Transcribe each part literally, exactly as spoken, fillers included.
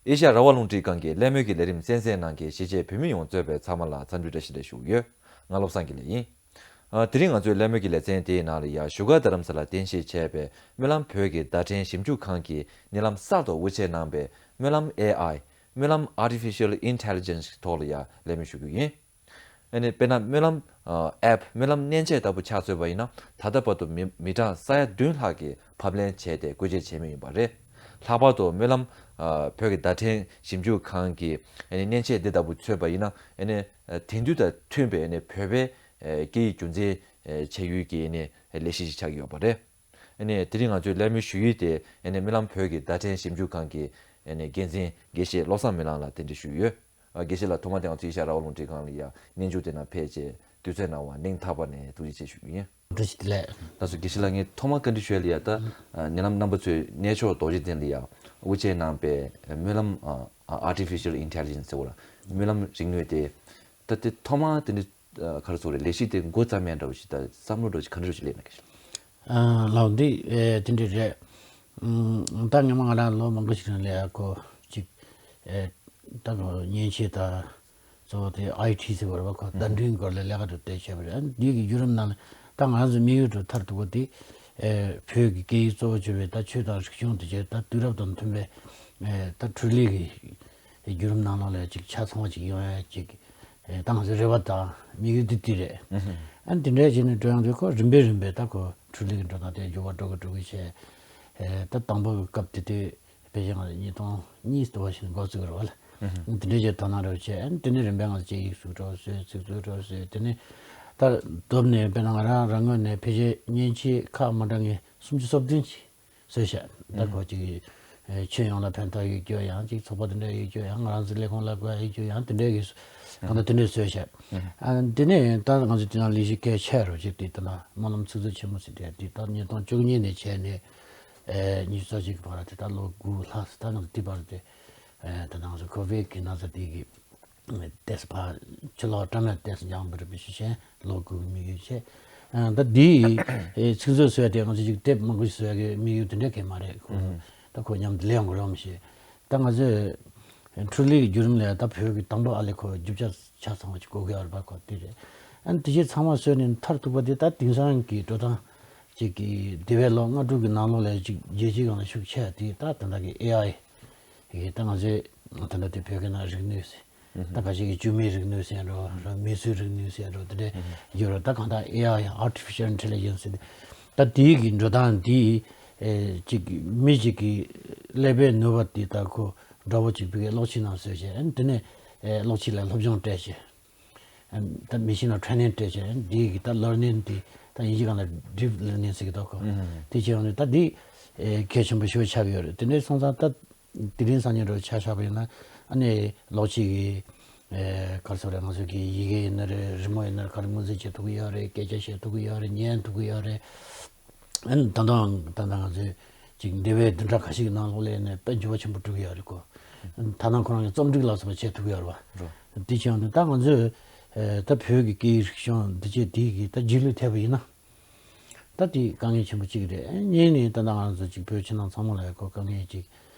ཨེ་ཤ་ཡ་རང་དབང་རླུང་འཕྲིན་ཁང་གི་གླེང་མོལ་གྱི་ལས་རིམ་གསན་གཟིགས་གནང་མཁན་གཞིས་བྱེས་བོད་མི་ཡོངས་གཙོས་པའི་ཚང་མ་ལ་འཚམས་འདྲི་བཀྲ་ཤིས་བདེ་ལེགས་ཞུ་གི་ཡོད། ང་བློ་བཟང་དགེ་ལེགས་ཡིན། ཨ། དེ་རིང་ང་ཚོའི་གླེང་མོལ་གྱི་ལེ་ཚན་དེའི་ནང་ལ་ཡ་བཞུགས་སྒར་རྡ་རམ་ས་ལར་རྟེན་གཞི་བྱས་པའི་སྨོན་ལམ་བོད་ཀྱི་བརྡ་འཕྲིན་ཞིབ་འཇུག་ཁང་གིས་ཉེ་ལམ་གསར་དུ་དབུ་འབྱེད་གནང་པའི་སྨོན་ལམ་ཨེ་ཨའི། སྨོན་ལམ་Artificial Intelligence ཐོག་ལ་ཡ་གླེང་མོལ་ཞུ་རྒྱུ་ཡིན། ཨ་ནི་དཔེར་ན་སྨོན་ལམ་ཨ་ཨེབ་སྨོན་ལམ་མཉེན་ཆས་ལྟ་བུ་ཆ་མཚོན་པ་ཡིན་ན། ད་ལྟ་བར་དུ་མི་མི་གྲངས་ས་ཡ་བདུན་ལྷག་གིས་ཕབ་ལེན་བྱས་ཏེ་བཀོལ་སྤྱོད་བྱེད་མུས་ཡིན་པ་རེད། ལྷག་པར་དུ་སྨོན་ལམ་ཨ་བོད་ཀྱི་བརྡ་འཕྲིན་ཞིབ་འཇུག་ཁང་གི་ཨ་ནི་མཉེན་ཆས་འདི་ལྟ་བུ་མཚོན་པ་ཡིན་ན། ཨ་ནི་ཨ་དེང་དུས་དང་མཐུན་པའི་ཨ་ནི་བོད་པའི་ཨ་སྐད་ཡིག་རྒྱུན་འཛིན་ཨ་བྱ་ཡུལ་གྱི་ཨ་ནི་ལས་གཞི་ཞིག་ཆགས་ཀྱི་ཡོད་པ་རེད། ཨ་ནི་དེ་རིང་ང་ཚོས་གླེང་མོལ་ཞུ་ཡུལ་དེ་ཨ་ནི་སྨོན་ལམ་བོད་ཀྱི་བརྡ་འཕྲིན་ཞིབ་འཇུག་ཁང་གི་ཨ་ནི་འགན་འཛིན་དགེ་བཤེས་བློ་བཟང་མི་ལང་ལ་གདན་འདྲེན་ཞུས་ཡོད། ཨ། དགེ་བཤེས་ལགས། ཐོག་མ་དེ་ང་ཚོ་ཨེ་ཤ་ཡ་རང་དབང་རླུང་འཕྲིན་ཁང་ལ་ཡ་སྙན་ཞུ་དེ་ནང་ཕེབས་བྱས་དུས་ཚོད་གནང་བར་སྙིང་ཐག་པ་ནས་ཐུགས་རྗེ་ཆེ་ཞུ་རྒྱུ་ཡིན། བཀྲ་ཤིས་བདེ་ལེགས། ལགས་སོ། དགེ་བཤེས་ལགས། ངས་ཐོག་མར་བཀའ་འདྲི་ཞུ་ཡ་ལ་ཡ། ད་ཨ་ཉེ་ལམ་རྣམ་པ་ཚོས་གནས་མཆོག་རྡོ་རྗེ་གདན་ལ་ཡ་དབུ་འབྱེད་གནང་པའི་སྨོན་ལམ་ཨ་ཨ་Artificial Intelligence ཟེར་བ་ལ་སྨོན་ལམ་རིག་ནུས་དེ། ད་དེ་ཐོག་མར་དེ་འདྲ་ཨ་ག་རེ་ཟེར་དགོས་རེད། ལས་གཞི་དེ་འགོ་བརྩམས་ཡ་འདྲ་བོ་ཞིག་དང་བསམ་བློ་འདྲ་བོ་ཞིག་ག་འདྲ་འདྲ་བོ་ཞིག་སླེབས་ན། དགེ་བཤེས། ཨ་ལགས། འདི་ཨེ་དེ་འདྲ་རེད། ཨམ། ད་སྔོན་མ་ང་རང་ལོ་མང་པོ་ཞིག་རིང་ལ་ཡ་ཁོ་ཅིག་ཨེ་ད་ཁོ་མཉེན་ཆས་དང་གཙོ་བོ་དེ་ཨའི་ཊི་ཟེར་བ་རེད་པ། ཁོ་བརྡ་འཕྲིན་སྐོར་ལ་ལས་ཀ་འགྲོ་བསྡད་བྱས་པ་རེད། ཨ་འདི་གི་བརྒྱུད་རིམ་ནང་ལ་ད་ང་ཚོ་དམིགས་ཡུལ་འགྲོ་མཐར་ཐུག་པ་དེ་ཨེ་བོད་ཀྱི་སྐད་ཡིག་གཙོ་བོ་བྱས་པའི་ད་ཆོས་དང་རིག་གཞུང་དེ་བྱས་ད་དུས་རབས་དང་མཐུན་པའི་ཨེ་ད་འཕྲུལ་ལས་ཀྱི་བརྒྱུད་རིམ་ནང་ལོགས་ལ་ཅིག་ཆ་ཚང་བ་ཅིག་ཡོང་ཡ་ཅིག་ཨེ་ད་ང་ཚོའི་རེ་བ་དང་དམིགས་ཡུལ་འདི་འདི་རེད། ཨ་འདི་འདྲ་བྱས་ནས་འགྲོ་ཡོང་དུས་ཁོ་རིམ་པས་རིམ་པས་ད་ཁོ་འཕྲུལ་ལས་ཀྱི་འགྲོ་སྟངས་དེ་འགྱུར་བ་འགྲོ་གི་འགྲོ་གི་བྱས། ཨེ་ད་དང་པོ་གི་སྐབས་དེ་དུས་དཔེ་ཆ་ང་ཚོ་ཉིས་སྟོང་གཉིས་ལྟ་བ་ཞིག་འགོ་བཙུགས་རེད་པ་ལ། ཨ་འདི་འདྲ་བྱས་དོ་སྣང་འདྲ་བོ་བྱས། ཨ་འདི་ནས་རིམ་པས་ང་ཚོ་དཔྱད་ཡིག་ཟུར་འདྲ་བོ་བཟོས། ཚིག་མཛོད་འདྲ་བོ་བཟོས། དེ་ནས་ད་བསྡོམས་ནས་དཔེར་ན་ང་རང་རང་ངོས་ནས་ཕལ་ཆེར་མཉེན་ཆས་ཁག་མ་འདྲ་ངེས་སུམ་ཅུ་སོ་བདུན་ཅིག་བཟོས་ཤག་ད་ཁོ་ཅིག་ཨེ་ཁྱོན་ཡོངས་ལ་ཕན་ཐོགས་ཡོད་རྒྱུ་ཡང་ཅིག་ཚོགས་པ་དེ་འདྲ་ཡོད་རྒྱུ་ཡང་། ང་རང་ཚོའི་ལས་ཁུངས་ལ་དགོས་ཡོད་རྒྱུ་ཡང་། དེ་འདྲའི་གི་གང་ལྟར་དེ་འདྲས་བཟོས་ཤག་ཨ་དེ་ནས་ད་ང་ཚོ་དེ་ནང་ལས་གཞི་གལ་ཆེ་རུ་ཅིག་དེ་ད་ལྟ་སྨོན་ལམ་ཚིག་མཛོད་ཆེན་མོ་ཟེར་དེ་དེ་ད་ཉིས་སྟོང་བཅུ་གཉིས་ནས་བྱས་ནས་ཨེ་ཉི་ཤུ་རྩ་གཅིག་གི་བར་དེ་ད་ལོ་དགུ་ལྷག་ད་ང་ཚོ་དེ་བར་དེ་ཨེ་ད་ང་ཚོ་ཁོ་བིཌ་གི་ན་ཚ་དེ་གི་ཏོག་ཙམ་ཕར་ཕྱི་ལོགས་བཀྲམ་ཡ་ཏོག་ཙམ་སྦྱངས་པ་རེད་པ། ཞེས་བྱས་ལོ་དགུ་གི་དམིགས་ཡུལ་བྱས། ཨ་ད་འདི་ཨེ་ཚིག་མཛོད་བཟོས་ཏེ་ང་ཚོ་ཅིག་དེབ་མང་པོ་ཞིག་བཟོ་ཡ་གི་དམིགས་ཡུལ་དེ་འདྲ་གང་ཡང་མ་རེད། ཁོ་ད་ཁོ་མཉམ་དུ་ལེན་ཡོང་གི་རེད་མི་ཤེས། ད་ང་ཚོས་འཕྲུལ་ལས་ཀྱི་བརྒྱུད་རིམ་ལ་ད་བོད་ཀྱི་དང་པོ་ཨ་ལས་ཁོ་རྒྱུ་ཆ་ཆ་ཚང་བ་ཅིག་དགོས་ཀྱི་ཡོད་རེད་པ། ཁོ་དེ་རེད། ཨ་ནི་དེ་ཆ་ཚང་མ་བཟོས་ནས་མཐར་ཐུག་པ་དེ་ད་དེང་སང་གི་འགྲོ་སྟངས་ཅིག་གི་འདས་པའི་ལོ་ལྔ་དྲུག་གི་ནང་ལོགས་ལ་ཅིག་རྒྱལ་སྤྱིའི་སྒང་ལ་ཤུགས་ཆེ་བ་དེ་ད་ད་ལྟ་གི་ཨེ་ཨའི་ཡིན། ད་ང་ཚོས་ད་ལྟ་དེ་བོད་སྐད་ནང་རིག་ནུས་ཟེར། ད་ཁ་ཤས་ཀྱིས་བཅོས་མའི་རིག་ནུས་ཟེར་འགྲོ་ར། མིས་བཟོས་རིག་ནུས་ཟེར་འགྲོ། དེ་འདྲ་ཡོད་ར། ད་གང་ལྟར་ཨེ་ཨའི་ཡང་Artificial Intelligence ཟེར། ད་དེའི་གི་འགྲོ་སྟངས་དེ་ཨེ་ཅིག་མི་ཅིག་གི་ཀླད་པའི་ནུས་པ་དེ་ད་ཁོ་འདྲ་བོ་ཅིག་བོད་སྐད་གློག་ཆས་ནང་བཟོས་བྱས། ཨ་ནི་དེ་ནས་ཨེ་གློག་ཆས་ལ་སློབ་སྦྱོང་སྤྲད་བྱས། ཨ་ནི་ད་མི་ཤིན་ལ་ཊེ་རེ་ནིང་སྤྲད་བྱས། ཨ་ནི་དེའི་གི་ད་ལར་ནིང་དེ་ད་དབྱིན་ཇིའི་སྒང་ལ་ཌིབ་ལར་ནིང་ཟེར་གི་འདུག་གོ། དེ་བྱས་ཡོང་དུས་ད་དེ་ཨེ་གལ་ཆེན་པོ་ཞེ་པོ་ཆགས་ཀྱི་ཡོད་རེད། དེ་འདྲ་སོང་ཙང་ད། དེ་རིང་སང་ཉིན་འདྲ་ཆ་བཞག་པ་ཡིན་ན། ཨ་ནི་གློག་ཆས་ཀྱི་ཨེ་ག་རེ་ཟེར་དགོས་རེད། ང་ཚོ་གི་ཡི་གེ་ཡིན་ན་རེད། རི་མོ་ཡིན་ན་རེད། ག་རེ་སྔོན་རྩིས་བྱེད་ཐུབ་ཀྱི་ཡོད་རེད། སྐད་ཆ་བཤད་ཐུབ་ཀྱི་ཡོད་རེད། ཉན་ཐུབ་ཀྱི་ཡོད་རེད། ཨ་ནི་ད་ལྟ་ད་ལྟ་ང་ཚོས་ཅིག་འདས་པའི་བདུན་ཕྲག་ཁ་ཤས་ཀྱི་ནང་ལོགས་ལ་ཡིན་ནའི་དཔེ་འགྱུར་བ་ཆེན་པོ་འགྲོ་གི་ཡོད་རེད་གོ། ཐ་ན་ཁོ་རང་གི་རྩོམ་སྒྲིག་ལ་སོགས་པ་བྱེད་ཐུབ་ཀྱི་ཡོད་རེད་པ། རེད། དེ་བྱས་ཡོང་དུས་ད་ང་ཚོས་ཨེ་ད་བོད་ཀྱི་སྐད་ཡིག་རིག་གཞུང་འདི་བྱས་དེ་གི་ད་རྗེས་ལུས་ཐེབས་པ་ཡིན་ན། ད་དེ་དཀའ་ངལ་ཆེན་པོ་གཅིག་རེད། གཉིས་ནི་ད་ལྟ་ང་ཚོ་གཅིག་བོད་ཕྱི་ནང་ཚང་མ་ལ་ཡ་ཁོ་དཀའ་ངལ་གཅིག་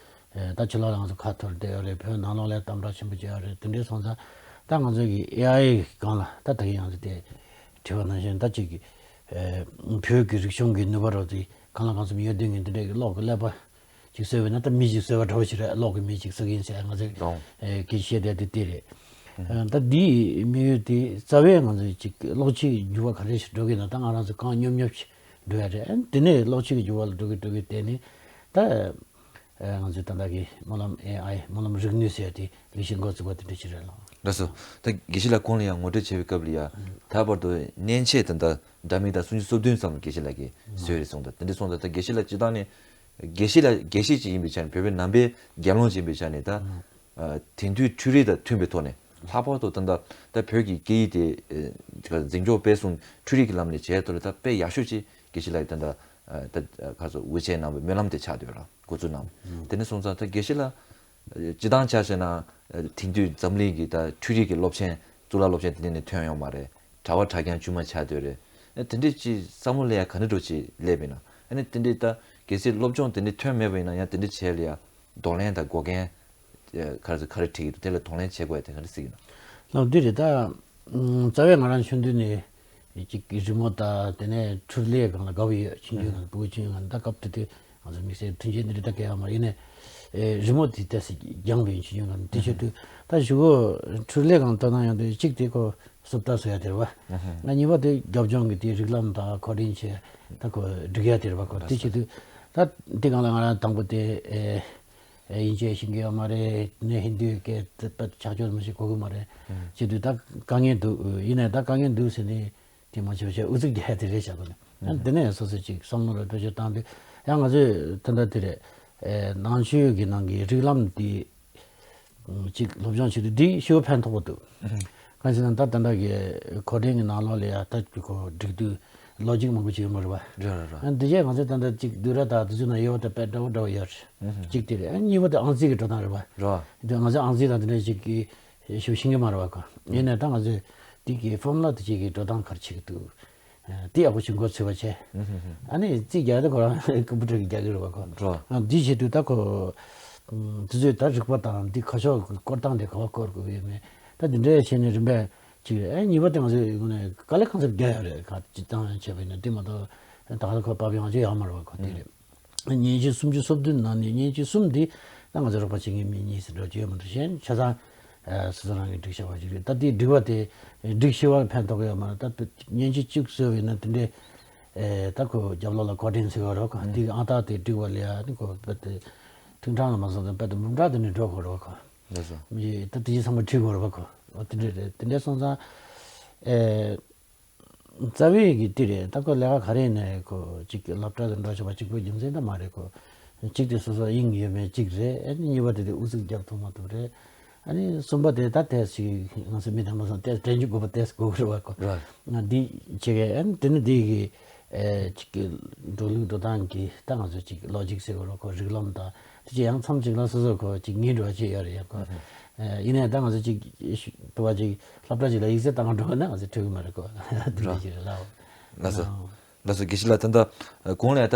ཨེ་ད་ཕྱི་ལོགས་ལ་ང་ཚོ་ཁ་འཐོར་བསྡད་ཡོད་རེད། བོད་ནང་ལོགས་ལ་དམ་དྲག་ཆེན་པོ་བྱས་ཡོད་རེད། དེ་འདྲའི་སོང་ཙང་ད་ང་ཚོ་གི་ཨེ་ཨའི་སྒང་ལ་ད་ད་གིན་ང་ཚོ་དེ་དྲིས་པ་ནང་བཞིན་ད་གཅིག་ཨེ་བོད་ཀྱི་རིག་གཞུང་གི་ནུས་པ་རོ་དེ་གང་ལ་གང་འཚམ་ཡོད་དུས་ངས་འདི་འདྲའི་གི་གློག་གི་ཀླད་པ་ཅིག་བཟོས་པ་ཡིན་ན། ད་མི་ཅིག་བཟོས་པ་འདྲ་བོ་ཞིག་རེད། གློག་གི་མི་ཅིག་བཟོ་གི་ཡིན་ཟེར་ང་ཚོས་ལོང་། ཨེ་སྐད་ཆ་བཤད་བསྡད་དེ་དེ་རེད། ཨ་ད་འདིའི་དམིགས་ཡུལ་དེ་རྩ་བའི་ང་ཚོས་ཅིག་གློག་ཆས་ཀྱི་འགྱུར་བ་ག་རེ་ཞིག་འགྲོ་གི་ཡོད་ན་ད་ང་རང་ཚོ་གང་སྙོབ་སྙོབ་ཅིག་འགྲོ་ཡ་རེད། ཨ་དེ་ནས་གློག་ཆས་ཀྱི་འགྱུར་བ་ལ་འགྲོ་གི་འགྲོ་གི་དེ་ནས་ད་ཨེ་ང་ཚོས་ད་ལྟ་གི་སྨོན་ལམ་ཨེ་ཨའི་སྨོན་ལམ་རིག་ནུས་ཟེར་ཡ་དེ་ལས་གཞི་འགོ་བཙུགས་པ་དེ་འདྲ་ཞིག་རེད་ལོང་། ལགས་སོ། ད་དགེ་བཤེས་ལགས་གོང་ལ་ཡང་ངོ་སྤྲོད་བྱེད་པའི་སྐབས་ལ་ཡ། ད་བར་དུ་མཉེན་ཆས་དེ་འདྲ་འདྲ་མིན་ད་སུམ་ཅུ་སོ་བདུན་ཙམ་དགེ་བཤེས་ལགས་ཀྱིས་བཟོས་རེད་གསུངས། ད་དེ་འདྲ་སོང་ཙང་ད་དགེ་བཤེས་ལགས་སྤྱིར་བཏང་ནས་དགེ་བཤེས་ལགས་དགེ་བཤེས་ཅིག་ཡིན་པའི་ཆ་ནས། བོད་པའི་ནང་པའི་དགེ་སློང་ཅིག་ཡིན་པའི་ཆ་ནས། ད་ཨ་དེང་དུས་འཕྲུལ་རིག་དང་མཐུན་པའི་ཐོག་ནས་ལྷག་པར་དུ་ད་ལྟ་ད་བོད་ཀྱི་སྐད་ཡིག་དེ་ཨ་འཛིན་སྐྱོང་སྤེལ་གསུམ་འཕྲུལ་རིག་གི་ལམ་ནས་བྱས་ཐོག་ལ་ད་དཔེ་ཡག་ཤོས་ཅིག་དགེ་བཤེས་ལགས་ཀྱིས་ད་ལྟ་ཨ་ད་ཨ་ག་ཚོད་དབུ་འབྱེད་གནང་བའི་སྨོན་ལམ་དེ་ཆགས་བསྡད་ཡོད་ར། འགོ་འཛུགས་གནང་། དེ་ནས་སོང་ཙང་ད་དགེ་བཤེས་ལགས་སྤྱིར་བཏང་ཆ་བཞག་ན་ཨ་དེང་དུས་འཛམ་གླིང་གི་ད་འཕྲུལ་རིག་གི་སློབ་ཆེན་གཙུག་ལག་སློབ་ཆེན་དེ་འདྲ་ནས་ཐོན་ཡོང་མ་རེད། གྲྭ་པ་གྲྭ་རྐྱང་དཀྱུས་མ་ཆགས་བསྡད་ཡོད་རེད། ཨ་དེ་འདྲས་ཅིག་བསམ་བློ་ལ་ཡ་ག་འདྲ་འདྲ་ཅིག་སླེབས་ཡིན་ན། ཨ་ནི་དེ་འདྲས་ད་གལ་སྲིད་སློབ་སྦྱོང་དེ་འདྲས་ཐོན་མེད་པ་ཡིན་ན་ཡང་དེ་འདྲས་བྱས་ལ་ཡ་གདོང་ལེན་དང་འགོག་རྐྱེན་ ག་རེ་ག་རེ་ཁྲིད་ཀྱི་འདུག་དེ་ལ་གདོང་ལེན་བྱེད་དགོས་ཡ་དེ་ག་རེ་གཟིགས་ཡོད་ན། ལགས་འདི་རེད་ད། རྩ་བའི་ང་རང་ཆུང་དུས་ནས་ཅིག་རི་མོ་དང་དེ་ནས་འཕྲུལ་ལས་སྒང་ལ་དགའ་བོ་ཡོད། ཆུང་ཆུང་སྒང་ཕྲུ་གུ་ཆུང་ཆུང་སྒང་ད་སྐབས་དེ་དུས་ང་ཚོ་དམིགས་བསལ་མཐུན་རྐྱེན་འདི་རིགས་ད་གལ་ཡོད་མ་རེད། ཡིན་ནའི་རི་མོ་དེ་ཏོག་ཙམ་སྦྱངས་པ་ཡིན། ཆུང་ཆུང་སྒང་དེ་ཆེད་དུ་ད་གཞུག་གུ་འཕྲུལ་ལས་སྒང་ལྟ་སྟངས་ཡོང་དུས་གཅིག་དེ་ཁོ་སུབ་ལྟ་བཟོ་ཡ་དེ་རེད་བ། ང་གཉིས་པ་དེ་རྒྱབ་ལྗོངས་ཀྱི་དེ་རིགས་ལམ་དང་ཁོ་འདྲ་བྱས་ད་ཁོ་སྒྲིག་ཡ་དེ་རེད་བ། ཁོ་དེ་ཆེད་དུ་ད་འདི་སྒང་ལ་ང་རང་དང་པོ་དེ་ཨེ་ཨེ་དབྱིན་ཇི་ཤེས་ཀྱི་ཡོད་མ་རེད། ནས་ཧིན་དུའི་སྐད་དེ་དཔེ་ཆ་ཆོག་མི་ཤེས་གོ་གི་མ་རེད། ཨང་། ཆེད་དུ་ད་དཀའ་ངལ་འདུག་ཡིན་ནའི་ད་དཀའ་ངལ་འདུག་ཟེར་ནས་དེ་མ་བྱས་པ་བྱས་ཨུ་ཚུགས་རྒྱག་ཡ་དེ་རེད་བཞག་གོ་ནས། ཨང་། དེ་ནས་སོ་སོ་ཅིག་བསམ་བློ་རེ་བེད་སྤྱོད་བཏང་དུས་ཡང་ང་ཚོས་ད་ལྟ་དེ་རེད། ཨེ་ནང་ཆོས་ཀྱི་ནང་གི་རིགས་ལམ་དེ་ཅིག་སློབ་སྦྱོང་བྱེད་དུས་འདི་ཞེ་པོ་ཕན་ཐོགས་པོ་འདུག་གང་ཞེ་ན་ད་ད་ལྟ་གི་ཁོ་ཐག་གི་ནང་ལོགས་ལ་ཡ་ད་ཁོ་སྒྲིག་དུས་ལོ་ཇིག་མང་པོ་ཅིག་ཡོད་མ་རེད་བ། རེད་རེད་རེད། ཨ་འདི་རྗེས་ང་ཚོ་ད་ལྟ་ཅིག་བསྡུས་གྲྭ་དང་དེ་ཚོ་ནང་ཡོད་པ་དང་དཔེ་འདྲ་བོ་འདྲ་བོ་ཡོད་རེད། ཅིག་དེ་རེད། ཨ་གཉིས་པ་དེ་ཨང་རྩིས་ཀྱི་འགྲོ་སྟངས་རེད་བ། རེད་བ། དེ་ང་ཚོ་ཨང་རྩིས་དང་དེ་འདྲ་ཅིག་གི་ཞུ་ཤེས་ཀྱི་མ་རེད་བ་ཁོ། ཡིན་ནའི་ད་ང་ཚོས་དེ་གི་ཕོར་མུ་ལ་དེ་ཅིག་གི་འགྲོ་སྟངས་ག་རེ་བྱེད་ཀྱི་འདུག་དེ་ཡག་པོ་ཞིག་མགོ་ཚོས་པ་བྱས། ཨ་ནི་རྩིས་རྒྱག་ཡ་དེ་ཁོ་རང་ཀམ་པུ་ཊར་གྱིས་རྒྱག་གི་རེད་བ་ཁོ། རེད་བ། ཨ་འདི་བྱེད་དུས་ད་ཁོ་དེ་ཚོས་ད་རིག་པ་དང་འདི་ཁ་ཕྱོགས་ཀྱི་སྐོར་སྟངས་དེ་ག་པར་སྐོར་དགོས་ཀྱི་ཡོད་མེད་ད་དེ་འདྲ་བྱས་ནས་རིམ་པས་ཅིག་རེད། ཨ་གཉིས་པ་དེ་ང་ཚོའི་ངོས་ནས་དཀའ་ལས་ཁག་ཙམ་རྒྱག་ཡ་རེད། ཁ་ཅིག་བཏང་བྱས་པ་ཡིན་ན་དེ་མ་གཏོགས་ད་ག་ལ་ཁོ་བབ་ཡོང་ཅི་ཡོད་མ་རེད་བ་ཁོ། དེ་རེད། བརྙན་ཤོག་སུམ་ཅུ་སོ་བདུན་ནང་ནས་བརྙན་ཤོག་གསུམ་འདི་ད་ང་ཚོ་རོགས་པ་བྱེད་མཁན་མི་གཉིས་ཟེར་འགྲོ་རྒྱུ་ཡོད་མ་རེད། གཞན་ཆ་ཚང་ཨ་སོ་སོ་རང་གིས་སྒྲིག་བྱས་པ་ཞིག་རེད། ད་དེ་སྒྲིག་པ་དེ་སྒྲིག་ཤེས་པ་ཕན་ཐོགས་ཡོད་མ་རེད། ད་བརྙན་ཤོག་གཅིག་བཟོས་པ་ཡིན་ན་དེ་འདྲའི་ཨེ་ད་ཁོ་རྒྱབ་ལོགས་ལ་ཀོ་ཊིང་ཟེར་བ་རེད་ཁོ། དེ་གི་ཨང་རྟགས་དེ་སྒྲིག་པ་ལ་ཡ་ནི་ཁོ་རྦད་དེ་ཐུང་ཕྲ་ལ་མ་སོང་ཙང་རྦད་དེ་འབུམ་ཕྲག་དེ་ནས་འགྲོ་དགོས་རེད་ཁོ། ལགས་སོ། མི་ད་དེ་ཚང་མ་ཁྲིད་དགོས་རེད་ཁོ། འོ་དེ་འདྲ་རེད། དེ་འདྲ་སོང་ཙང་ཨེ། རྩ་བའི་གི་དེ་རེད། ད་ཁོ་ལས་ཀ་ག་རེ་ཡིན་ནའི་ཁོ་གཅིག་གི་སློབ་གྲྭ་དུ་འགྲོ་ཆོག་པ་གཅིག་པོའི་རྒྱུ་མཚན་ད་མ་རེད་ཁོ། གཅིག་དེ་སོ་སོ་དབྱིངས་ཡོད་མེད་གཅིག་རེད། ཨ་ནི་གཉིས་པ་དེ་དེ་ཨུ་ཚུགས་རྒྱབ་ཐུབ་མ་ཐུབ་རེད། ཨ་ནི་གསུམ་པ་དེ་ད་ཏོག་ཙམ་ང་ཚོ་མི་དང་མ་སོང་ཏོག་ཙམ་དྲན་རྒྱུ་དགོས་པ་ཏོག་ཙམ་དགོས་ཀྱི་རེད་བ་ཁོ། རེད། ང་འདི་བྱེད་མཁན་ཨ་ནི་དེ་ནི་འདི་གི་ཨེ་གཅིག་གི་འགྲོ་ལུགས་འགྲོ་སྟངས་ཀྱི་ད་ང་ཚོ་གཅིག་ལོ་ཇིག་ཟེར་དགོས་རེད་ཁོ། རིགས་ལམ་དང་དེ་ཅི་ཡང་མཚམས་གཅིག་ལ་སོ་སོ་ཁོ་གཅིག་ངེས་འགྲོ་བ་ཅིག་ཡོད་རེད་ཡ་ཁོ། ཨེ་ཡིན་ནའི་ད་ང་ཚོ་གཅིག་ཕུ་བ་གཅིག་སློབ་གྲྭ་གཅིག་ལ་ཡིག་ཚད་བཏང་འགྲོ་ན་ང་ཚོ་འཕྲོད་ཀྱི་མ་རེད་ཁོ། དེ་འདྲ་ཞིག་རེད་ལགས། ལགས་སོ། ལགས་སོ་དགེ་བཤེས་ལགས། ད་ལྟ་གོང་ལ་ད་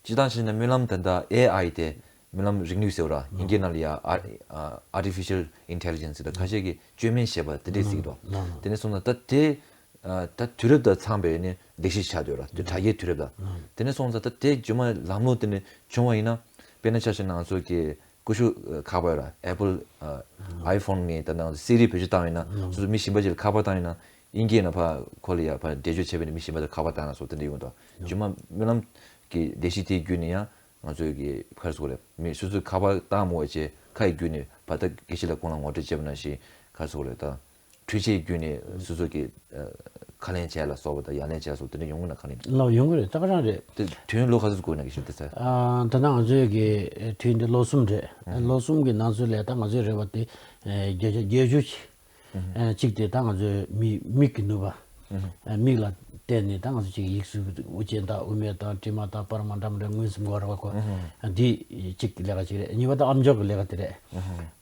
སྤྱིར་བཏང་བྱས་ན་སྨོན་ལམ་ད་ལྟ་ཨེ་ཨའི་དེ་སྨོན་ལམ་རིག་ནུས་ཟེར་བ་ར་དབྱིན་སྐད་ནང་ལ་ཡ་ཨ་ཨ་ཊི་ཕི་ཤལ་ཨིན་ཊེ་ལི་ཇེན་སི་ད་ཁ་ཤས་ཀྱིས་བཅོས་མིན་ཞེས་པ་དེ་འདྲས་ཟེར་གྱི་འདུག་དེ་ནས་སོང་ཙང་ད་དེ་ཨ་ད་དུས་རབས་དང་འཚམས་པའི་ནི་ལས་གཞི་ཆགས་བསྡད་ཡོད་ར། དེ་དྲ་རྒྱའི་དུས་རབས་དང་། དེ་ནས་སོང་ཙང་ད་དེ་རྗེས་མ་ལམ་ལྷོང་དེ་ནས་བྱུང་བ་ཡིན་ན། དཔེར་ན་ཆ་བཞག་ན་ང་ཚོ་གི་ཀུ་ཤུ་ཁ་པར་ར་ཨེ་པལ་ཨ་ཨའི་ཕོན་ནས་ད་ནང་སི་རི་བེད་སྤྱོད་བཏང་ཡིན་ན། སོ་སོ་མི་གཞན་པ་ཅིག་ལ་ཁ་པར་བཏང་ཡིན་ན་དབྱིན་སྐད་ནང་ཕར་ཁོ་ལ་ཡ་ཕར་འགྲེལ་བརྗོད་བྱས་པ་ཡིན་ན་མི་གཞན་པ་དང་ཁ་པར་བཏང་ན་སོགས་དེ་འདྲ་ཡོང་འདུག་རྗེས་མ་སྨོན་ལམ་གྱི་ལས་གཞི་དེའི་བརྒྱུད་ནས་ཡང་ང་ཚོའི་གི་ག་རེ་ཟེར་དགོས་རེད། མི་སོ་སོས་ཁ་པར་བཏང་མ་དགོས་པ་བྱས་ཁ་ཡི་བརྒྱུད་ནས་ཕར་ད་དགེ་བཤེས་ལགས་གོང་ལ་ངོ་སྤྲོད་བྱས་པ་ནང་བཞིན་ག་རེ་ཟེར་དགོས་རེད། ད་འཕྲུལ་ཆས་བརྒྱུད་ནས་སོ་སོ་གི་ཨ་ཁ་ལེན་བྱས་ལ་སོགས་པ་དང་ཡ་ལན་བྱས་སོགས་དེ་འདྲ་ཡོང་གི་ན་ག་རེ་ཡིན། ལགས་ཡོང་གི་རེད། ད་ག་རང་རེད། དེ་དུས་ཡུན་ལོ་ག་ཚོད་འགོར་ན་གི་ཞིབ་ཏུ་ཚར། ཨ་ད་ནང་ང་ཚོའི་གི་དུས་ཡུན་དེ་ལོ་གསུམ་རེད། ལོ་གསུམ་གི་ནང་ཚུད་ལ་ད་ང་ཚོའི་རེ་བ་དེ་ཨ་བརྒྱ་ཆ་བརྒྱད་ཅུ་ཅིག་ཨ་གཅིག་དེ་ད་ང་ཚོའི་མི་མིག་གི་ནུས་པ། ཨ་མིག་ལ་བརྟེན་ནས་ད་ང་ཚོ་ཅིག་ཡིག་གཟུགས་དབུ་ཅན་དང་དབུ་མེད་དང་དྲི་མ་དང་པར་མ་འདྲ་མི་འདྲ་མངོན་སུམ་གོ་ར་བ་གོ། ཨ་འདི་གཅིག་གི་ལས་ཀ་ཅིག་རེད། གཉིས་པ་ད་ཨམ་ཅོག་གི་ལས་ཀ་དེ་རེད།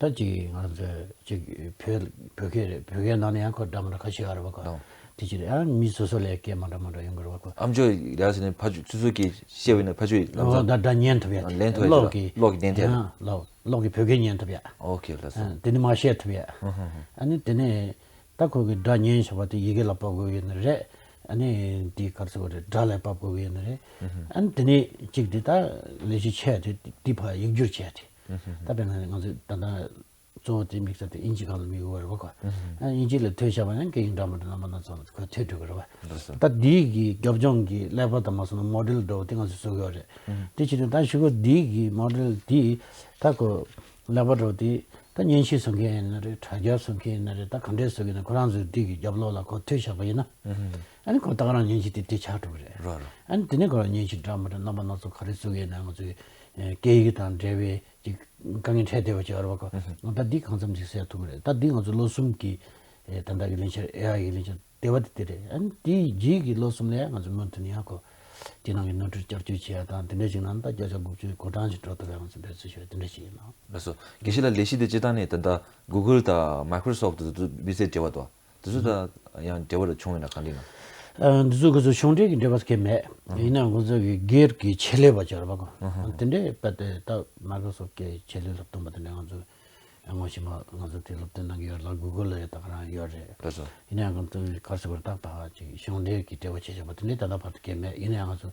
ད་ཅིག་ང་ཚོ་ཅིག་བོད་བོད་སྐད་རེད། བོད་སྐད་ནང་ནས་ཡང་ཁོ་འདྲ་མི་འདྲ་ཁ་ཤས་ཡོད་རེད་བ་གོ། དེ་ཅིག་རེད། ཨ་མི་སོ་སོ་ལ་སྐད་མ་འདྲ་མ་འདྲ་ཡོང་གི་རེད་བ་གོ། ཨམ་ཅོག་ལས་ཟེར་ནས་ཕར་ཚུར་ཚུར་གྱིས་བཤད་པ་ཡིན་ན་ཕར་ཚུར་ལམ་སང་སྒྲ་སྒྲ་ཉན་ཐུབ་ཡ་དེ་ལེན་ཐུབ་ཡ་ཅིག་ལ་གློག་གི་གློག་གི་ལྡན་ཐལ། ལགས་གློག་གློག་གི་བོད་སྐད་ཉན་ཐུབ་ཡ། ཨོ་ཁེ་ལགས་སོ། ཨ་དེ་ནི་མ་བཤད་ཐུབ་ཡ། ཨ་ནི་དེ་ནས་ད་ཁོ་གི་སྒྲ་ཉན་བྱ་བ་དེ་ཡི་གེ་ལ་ཕབ་དགོས་ཡོད་ནི་རེད། ཨ་ནི་དེ་ག་རེ་ཟེར་དགོས་རེད། སྒྲ་ལ་ཕབ་དགོས་ཡོད་ནི་རེད། ཨ་ནི་དེ་ནས་གཅིག་དེ་ད་ལས་གཞི་ཆེ་དེ་དེ་ཕར་ཡིག་སྒྱུར་བྱས་ཏེ། ད་དཔེར་ན་ང་ཚོས་ད་ལྟ་གཙོ་བོ་དེ་དམིགས་བསལ་དེ་དབྱིན་ཇི་སྒང་ལ་དམིགས་ཡོད་རེད་བ་གོ། ཨ་དབྱིན་ཇི་ལ་ཐོས་བཞག་པ་ཡང་སྐད་ཡིག་འདྲ་མི་འདྲ་རྣམ་པ་སྣ་ཚོགས་ལ་ཁོ་ཐོས་འགྲོ་གི་རེད་བ། ད་དེའི་གི་རྒྱབ་ལྗོངས་ཀྱི་ཀླད་པ་དང་མ་སོང་ན་མོ་ཌེལ་འདྲ་བོ་དེ་ང་ཚོས་བཟོ་གི་ཡོད་རེད། དེ་བྱེད་དུས་ད་ཞུ་གི་འདི་གི་མོ་ཌེལ་འདི་ད་ཁོ་ཀླད་པ་འདྲ་བོ་དེ་ད་བརྙན་ཤོག་བཟོ་མཁན་ཡིན་ན་རེད། དྲ་རྒྱ་བཟོ་མཁན་ཡིན་ན་རེད། ད་ག་འདྲས་བཟོ་གི་ཡིན་ན་ཁོ་རང་ཚོས་འདི་གི་རྒྱབ་ལོགས་ལ་ཁོ་ཐོས་བཞག་པ་ཡིན་ན། ཨ་ནི་ཁོ་ད་ག་རང་བརྙན་ཤོག་དེ་དེ་ཆགས་འགྲོ་གི་རེད། རོ་རོ། ཨ་ནི་དེ་ནས་ཁོ་རང་བརྙན་ཤོག་འདྲ་མི་འདྲ་རྣམ་པ་སྣ་ཚོགས་ག་རེ་བཟོ་གི་ཡིན་ན་ང་ཚོས་སྐད་ཡིག་དང་འབྲེལ་བའི་ཅིག་དཀའ་ངལ་འཕྲད་བསྡད་པ་ཅིག་ཡོད་རེད་བ་གོ། ད་འདི་གང་འཚམ་ཅིག་སེལ་ཐུབ་ཀྱི་རེད། ད་འདི་ང་ཚོ་ལོ་གསུམ་གྱི་ད་ལྟ་གི་ལས་འཆར་ཨེ་ཨའི་གི་ལས་འཆར་དེ་བ་དེ་དེ་རེད། ཨ་ནི་དེའི་རྗེས་ཀྱི་ལོ་གསུམ་ལ་ང་ཚོ་མུ་མཐུད་ནས་ཡང་ཁོ་དེ་ནང་གི་ནོར་འཁྲུལ་བསྐྱར་བཅོས་བྱེད་ཡ་དང་དེ་འདྲ་ཞིག་ནང་ད་བརྒྱ་ཆ་དགུ་བཅུ་གོ་གྲངས་ཤིག་འགྲོ་ཐུབ་ཡ་ང་ཚོ་འབད་བརྩོན་ཞུ་ཡ་དེ་འདྲ་ཞིག་ཡིན་ནོ། ལགས་སོ། དགེ་བཤེས་ལགས་ལས་གཞི་དེ་སྤྱིར་བཏང་ནས་ད་ལྟ་Google་དང་Microsoft་དེ་ཚོ་མི་ཚེ་འབྲེལ་བ་འདུག་དེ་ཚོ་དང་ཡང་འབྲེལ་བ་ར་བྱུང་ཡོད་ན་གང་འདྲ་ཡིན་ན། ཨ་འདི་ཚོ་ཁོ་ཚོ་ཆུང་འབྲེལ་གྱི་འབྲེལ་བ་སྐད་མེད། ཡིན་ནའང་ཁོ་ཚོ་གི་སྒེར་གྱི་ཆེད་ལས་པ་ཅིག་ཡོད་རེད་བ་གོ། དེ་འདྲའི་དཔེ་དེ་ད་Microsoft་གི་ཆེད་ལས་སློབ་སྟོན་པ་དེ་འདྲ་ང་ཚོ་ ངོ་ཤེས་པ་ང་ཚོ་དེ་སློབ་སྟོན་གནང་གི་ཡོད་ལ། གུ་གུལ་ལ་ཡོད་ད་ག་རང་ཡོད་རེད། ལགས་སོ། ཡིན་ནའང་ང་ཚོ་གར་སོ་བར་ཏག་ཏག་ཅིག་ཤོང་འབྲེལ་གྱི་འབྲེལ་བ་བྱེད་བཞག་པ་དེ་འདྲའི་ད་ལྟ་བར་དུ་གལ་མེད། ཡིན་ནའང་ང་ཚོ་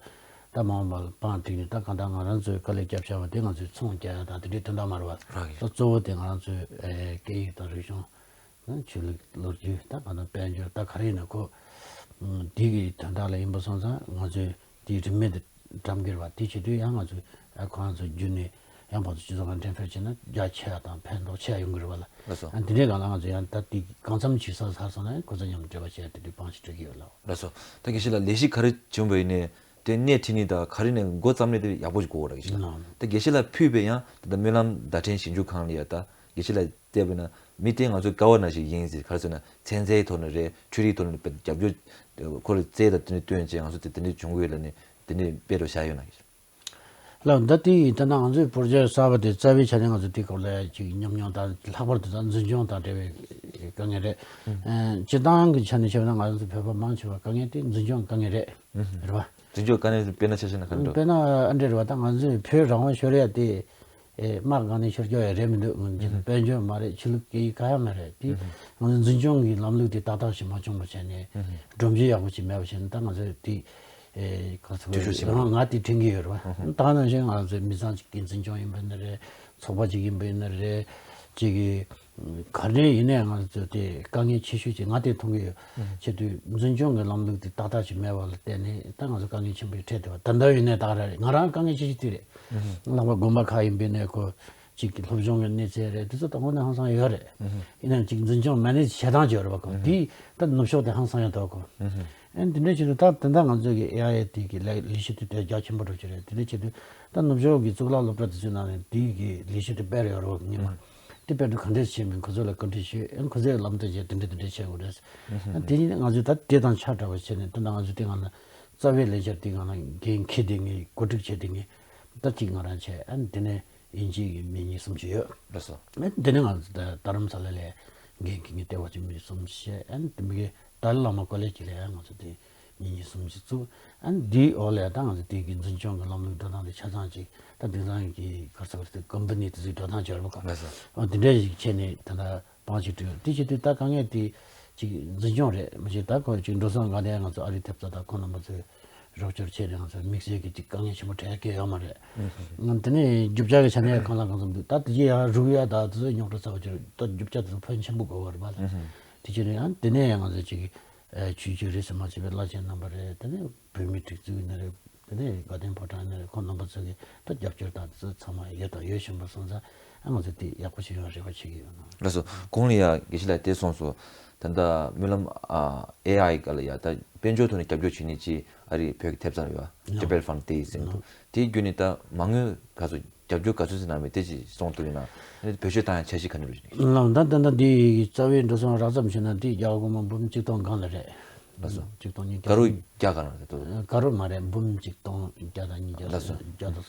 ད་མ་འོངས་པ་ལ་པང་བསྒྲིགས་ནས་ད་གང་ལྟར་ང་རང་ཚོའི་དཀའ་ལས་བརྒྱབ་བཞག་པ་དེ་ང་ཚོའི་ཚོང་རྒྱག་ཡ་དང་དེ་འདྲའི་དོན་དག་མ་རེད་བ། རང་གི་ད་གཙོ་བོ་དེ་ང་རང་ཚོའི་ཨེ་སྐད་ཡིག་དང་རིག་གཞུང་། ཆོས་ལུགས་ལོ་རྒྱུས་ད་གང་ལྟར་དཔལ་འབྱོར་ད་ག་རེ་ཡིན་ན་ཁོ། འདི་གི་དོན་དག་ལ་ཡིན་པ་སོང་ཙང་ང་ཚོས་དེའི་རིན་མེད་དུ་འགྲམ་གྱི་རེད་བ། དེ་བྱེད་དུས་ཡང་ང་ཚོས་ཨ་ཁོ་རང་ཚོ་བརྒྱུད་ནས་ཡང་ཕར་ཚུར་སྤྱི་ཚོགས་ཁང་འགྲེམས་སྤེལ་བྱས་ན་རྒྱ་ཆེ་ཡ་དང་ཕན་ཐོགས་ཆེ་ཡ་ཡོང་གི་རེད་བ་ལ། ལགས་སོ། ཨ་འདི་འདྲའི་སྒང་ལ་ང་ཚོ་ཡང་ད་དེ་གང་འཚམ་བྱེད་ས་ཚར་སོང་ན་ཁོ་ཚོ་མཉམ་འབྲེལ་བ་བྱས་དེ་དུས་དཔང་ཞིག་སྤྲོད་ཀྱི་ཡོད་ལགས། ལགས་སོ། ད་དགེ་བཤེས་ལགས་ལས་གཞི་ག་རེ་བྱུང་བ་ཡིན་ནའི་དེ་སྣེ་ཁྲིད་ནི་ད་ག་རེ་ནས་འགོ་བརྩམས་ནས་དེ་ཡག་པོ་ཞིག་གོ་བ་ར་གི་ཞིག་ལ། ལགས། ད་དགེ་བཤེས་ལགས་ཕུད་པའི་ཡང་ད་ལྟ་སྨོན་ལམ་བརྡ་འཕྲིན་ཞིབ་འཇུག་ཁང་ལ་ཡ་ད་དགེ་བཤེས་ལགས་བལྟས་པ་ན་མི་དེ་ང་ཚོའི་ཀ་བ་ནང་བཞིན་ཡིན་ཟེར། ག་རེ་ཟེར་ན་ཚན་རྩལ་ཐོག་ནས་རེད། འཕྲུལ་རིག་ཐོག་ནས་རྒྱབ་སྐྱོར་ཁོ་ལ་རྩལ་དང་དེ་འདྲ་བཏོན་བྱས་ང་ཚོ་དེ་དེ་འདྲ་བྱུང་གི་ཡོད་ལབ་ནས་དེ་འདྲ་དཔེ་རུ་བཞག་ཡོད་ན། ལགས། ད་དེ་ཡིན་ད་ན་ང་ཚོའི་པོ་རོ་ཇེཀ་གསར་པ་དེ་རྩ་བའི་ཆ་ནས་ང་ཚོ་དེ་སྐོར་ལ་ཅིག་ཉམས་མྱོང་དང་ལྷག་པར་དུ་ད་འཛིན་སྐྱོང་དང་འབྲེལ་བའི་དཀའ་ངལ་རེད། ཨ་སྤྱིར་བཏང་གི་ཆ་ནས་བཤད་ན་ང་ཚོ་བོད་པ་མང་ཆེ་བ་དཀའ་ངལ་དེ་འཛིན་སྐྱོང་དཀའ་ངལ་རེད། རེད་བ། འཛིན་སྐྱོང་དཀའ་ངལ་དཔེར་ན་ཆ་བཞག་ན་ག་འདྲ། དཔེར་ན་ཨ་འདྲ་རེད་བ། ད་ང་ཚོའི་བོད་རང་དབང་ཤོར་ཡ་དེ། ཨེ་དམག་སྒང་ནས་ཤོར་རྒྱུ་ཡང་རེད་མི་འདུག་ང་ཚོ་དཔལ་འབྱོར་མ་རེད། ཆོས་ལུགས་སྐད་ཡིག་གང་ཡང་མ་རེད་དེ། ང་ཚོ་འཛིན་སྐྱོང་གི་ལམ་ལུགས་དེ་ཏག་ཏག་ཞིག་མ་བྱུང་བ་བྱས་ནས་སྒྲོམ་གཞི་ཡག་པོ་ཞིག་མེད་པ་བྱས་ནས་ད་ང་ཚོ་དེ་ཨེ་ག་ཚོད་འགྲུལ་བཞུད་བྱེད་པ་ང་ང་དེ་དྲན་གྱི་ཡོད་རེད་བ། ད་ནང་བཞིན་ང་ཚོའི་མི་ཚང་གཅིག་གི་འཛིན་སྐྱོང་ཡིན་པ་ཡིན་ན་རེད། ཚོགས་པ་གཅིག་ཡིན་པ་ཡིན་ན་རེད། གཅིག་གི་ག་འདྲ་ཡིན་ནའི་ང་ཚོ་དེ་དཀའ་ངལ་ཆེ་ཤོས་ཅིག་ང་དེ་མཐོང་གི་ཡོད། ཨུ། བྱེད་དུས་འཛིན་སྐྱོང་གི་ལམ་ལུགས་དེ་ཏག་ཏག་ཅིག་མེད་པ་ལ་བརྟེན་ནས་ད་ང་ཚོ་དཀའ་ངལ་ཆེན་པོ་ཞིག་འཕྲད་བསྡད་པ་ད་ལྟ་ཡིན་ནའི་ད་ག་རེད། ང་རང་དཀའ་ངལ་ཆེ་ཤོས་དེ་རེད། ཨུ། ལྷག་པར་དགོན་པ་ཁག་ཡིན་པའི་ནས་ཁོ་གཅིག་གི་སློབ་སྦྱོང་གི་གནས་ཚད་རེད། དེ་ཚོ་ད་དངོས་གནས་ཧང་སང་ཡོད་རེད། ཨུ། ཡིན་ནའང་གཅིག་འཛིན་སྐྱོང་མ་ནེ་ཇི་བྱེད་སྟངས་ཅིག་ཡོད་རེད་པ། ཁོ་ཨུ། དེ་ད་ནུབ་ཕྱོགས་དེ་ཧང་སང་ཡོད་འདུག་ཁོ། ཨུ། ཨ་ནི་དེ་འདྲ་བྱེད་དུས་ད་དེ་འདྲ་ང་ཚོ་གི་ཨེ་ཨའི་དེ་གི་ལས་ལས་གཞི་དེ་དེ་རྒྱ་ཆེན་པོ་འགྲོ་གི་རེད། དེ་འདྲ་བྱེད་དུས་ད་ནུབ་ཕྱོགས་ཀྱི་གཙུག་ལག་སློབ་གྲྭ་དེ་ཚོའི་ནང་ནས་དེ་གི་ལས་གཞི་དེ་སྤེལ་ཡོད་རེད་པ། ངེས་མ། དེ་དཔེ་དེ་ག་འདྲས་བྱས་མིན་ཁོ་ཚོ་ལ་བཀའ་འདྲི་ཞུས། ཨ་ཁོ་ཚོས་ལམ་སྟོན་བྱས་དེ་འདྲས་དེ་འདྲས་བྱེད་དགོས་རེད། ཨ་དེ་ཡིན་ང་ཚོས་ད་དེ་དང་ཆ་འདྲ་བ་བྱས་ནས་ད་ང་ཚོས་དེ་ང་ལ་རྩ་བའི་ལས་འཆར་དེ་ང་ལ་འགན་འཁྱེར་དེ་ངས་གོ་སྒྲིག་བྱས་དེ་ངས་ད་ཅིག་ང་རང་བྱས། ཨ་དེ་ནས་དབྱིན་ཇིའི་མི་གཉིས་གསུམ་ཅིག་ཡོད། ལགས་སོ། ཨ་དེ་ནས་ང་ཚོ་ད་རྡ་རམ་ས་ལ་ལ་འགན་འཁྱེར་མཁན་ལྟེ་བ་ཅིག་མི་གསུམ་བྱས། ཨ་དེ་མི་གི་ཏཱ་ལའི་བླ་མ་ཀོ་ལེ་ཇི་ལ་ཡང་ང་ཚོ་དེ་མི་གཉིས་གསུམ་ཅིག་བཙུགས། ཨ་ནི་དེའི་འོག་ལ་ད་ང་ཚོ་དེ་གི་འཛིན་སྐྱོང་གི་ལམ་ལུགས་འགྲོ་སྟངས་དེ་ཆ་ཚང་ཅིག་ད་དེང་སང་གི་ག་རེ་ཟེར་དགོས་རེད། ཀམ་པ་ནི་དེ་ཚོའི་འགྲོ་སྟངས་ཅིག་ཡོད་རེད་པ་གོ། ལགས་སོ། ཨ་དེ་འདྲ་ཞིག་བྱས་ནས་ད་ལྟ་དཔང་ཞིག་སྤྲད་ཡོད། དེ་བྱེད་དུས་ད་དཀའ་ངལ་དེ་ཅིག་འཛིན་སྐྱོང་རེད་མ་གཞི་ད་ཁོ་ཅིག་འགྲོ་སོང་ག་ནས་ང་ཚོ་ཨ་རིའི་ཐེབས་རྩ་དང་ཁོང་རྣམ་པ་ཚོས་རོགས་སྐྱོར་བྱས་ནས་ང་ཚོ་དམིགས་བསལ་གྱི་ཅིག་དཀའ་ངལ་ཆེན་པོ་འཕྲད་ཡ་གང་ཡང་ཡོད་མ་རེད། ང་དེ་ནས་རྒྱུ་ཆ་གི་ཆ་ནས་གང་ལ་གང་འཚམ་འདུག་ད་དེ་རྗེས་ཡང་རུག་ཡ་ད་དེ་ཚོ་རྙོག་དྲ་ཚ་བ་ཅིག་རེད། ད་རྒྱུ་ཆ་དེ་ཚོ་ཕོན་ཆེན་པོ་དགོས་པ་རེད་པ་ལ། དེ་བྱས་ནས་ཡང་དེ་ནས་ཡང་ང་ཚོ་ཅིག་ཨ་ཆོས་བརྒྱུད་རེད་ཟེར་མ་བྱས་པའི་བླ་ཆེན་རྣམ་པ་རེད། དེ་ནས་བོད་མིའི་སྒྲིག་འཛུགས་ཡིན་ན་རེད། དེ་ནས་དགའ་ལྡན་ཕོ་བྲང་ཡིན་ན་རེད། ཁོང་རྣམ་པ་ཚོ་གིས་ད་རྒྱབ་སྐྱོར་དང་དེ་ཚོ་ཚང་མ་ཡོད་དང་ཡོད་བཞིན་པ་སོང་ཙང་ཨ་ང་ཚོ་དེ་ཡག་པོ་ཞིག་ཡོང་བའི་རེ་བ་བྱེད་ཀྱི་ཡོད། ལགས་སོ། གོང་ལ་ཡ་དགེ་བཤེས་ལགས་དེ་གསུངས་སོང་། ད་ལྟ་སྨོན་ལམ་ཨ་ཨེ་ཨའི་སྒང་ལ་ཡ་ད་དཔལ་འབྱོར་ཐོག་ནས་རྒྱབ་སྐྱོར་བྱེད་མཁན་ཅིག་ཨ་རིའི་བོད་ཀྱི་ཐེབས་རྩ་ཡོད། ལགས། Tibet Fund དེ་ཡིན་ཟེར་གྱི་འདུག་དེའི་བརྒྱུད་ནས་ད་མ་དངུལ་ག་ཚོད་རྒྱབ་སྐྱོར་ག་ཚོད་ཙམ་གནང་མེད་དེ་ཅིག་གསུངས་ཐུབ་ཡོད་ན། ཨ་ནི་བེད་སྤྱོད་བཏང་ཡ་འཆར་གཞི་ག་འདྲ་ཡོད་ན། ལགས། ད་ད་ལྟ་འདི་རྩ་བའི་འགྲོ་སོང་རགས་ཙམ་བྱས་ན་འདི་རྒྱ་གར་སྒོར་མོ་འབུམ་གཅིག་སྟོང་སྒང་ལ་རེད། ལགས་སོ། གཅིག་སྟོང་ཉིས་བརྒྱ། ཀ་རོར་བརྒྱ་ག་རང་རེད་དོ། ཀ་རོར་མ་རེད། འབུམ་གཅིག་སྟོང་བརྒྱ་དང་ཉིས་བརྒྱ། ལགས་སོ། བརྒྱ་དང་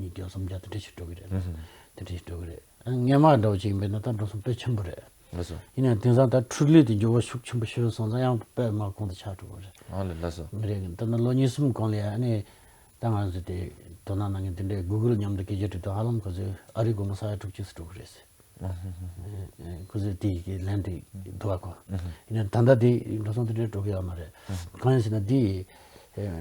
ཉིས་བརྒྱ་སུམ་བརྒྱ་དེ་འདྲ་ཞིག་འགྲོ་གི་རེད། ཨུ་ཧུ། དེ་འདྲ་ཞིག་འགྲོ་གི་རེད། སྔོན་མ་འདྲ་བོ་ཅིག་ཡིན་པས་ན་ད་འགྲོ་སོང་དཔེ་ཆེན་པོ་རེད། ལགས་སོ། ཡིན་ནའང་དེང་སང་ད་འཕྲུལ་ལས་དེ་འགྱུར་བ་ཤུགས་ཆེན་པོ་ཞིག་སོང་ཙང་ཡང་དཔེ་མ་གོང་དུ་ཆགས་འགྲོ་གི་རེད། ཨ་ལས། ལགས་སོ། མི་རེད། ད་ནི་ལོ་གཉིས་གསུམ་གོང་ལ་ཡང་ནི་ད་ང་ཚོ་དེ་དོ་སྣང་གནང་མཁན་དེ་འདྲའི་གུ་གུལ་མཉམ་དུ་སྐད་ཆ་དྲིས་དུས་ཧ་ལམ་ཁོ་ཚོས་ཨ་རིའི་སྒོར་མོ་ས་ཡ་དྲུག་ཅུ་ཙམ་འགྲོ་གི་རེད་ཟེར། ཨ་ཧུ་ཧུ་ཧུ། ཁོ་ཚོས་དེ་གི་ལན་དེ་འདུག་ག་གོ། ཨ་ཧུ། ཡིན་ནའང་ད་ལྟ་དེ་འགྲོ་སོང་དེ་འདྲའི་འགྲོ་གི་ཡོད་མ་རེད། ཨ་ཧུ། གང་ཡིན་ཟེར་ན་དེ་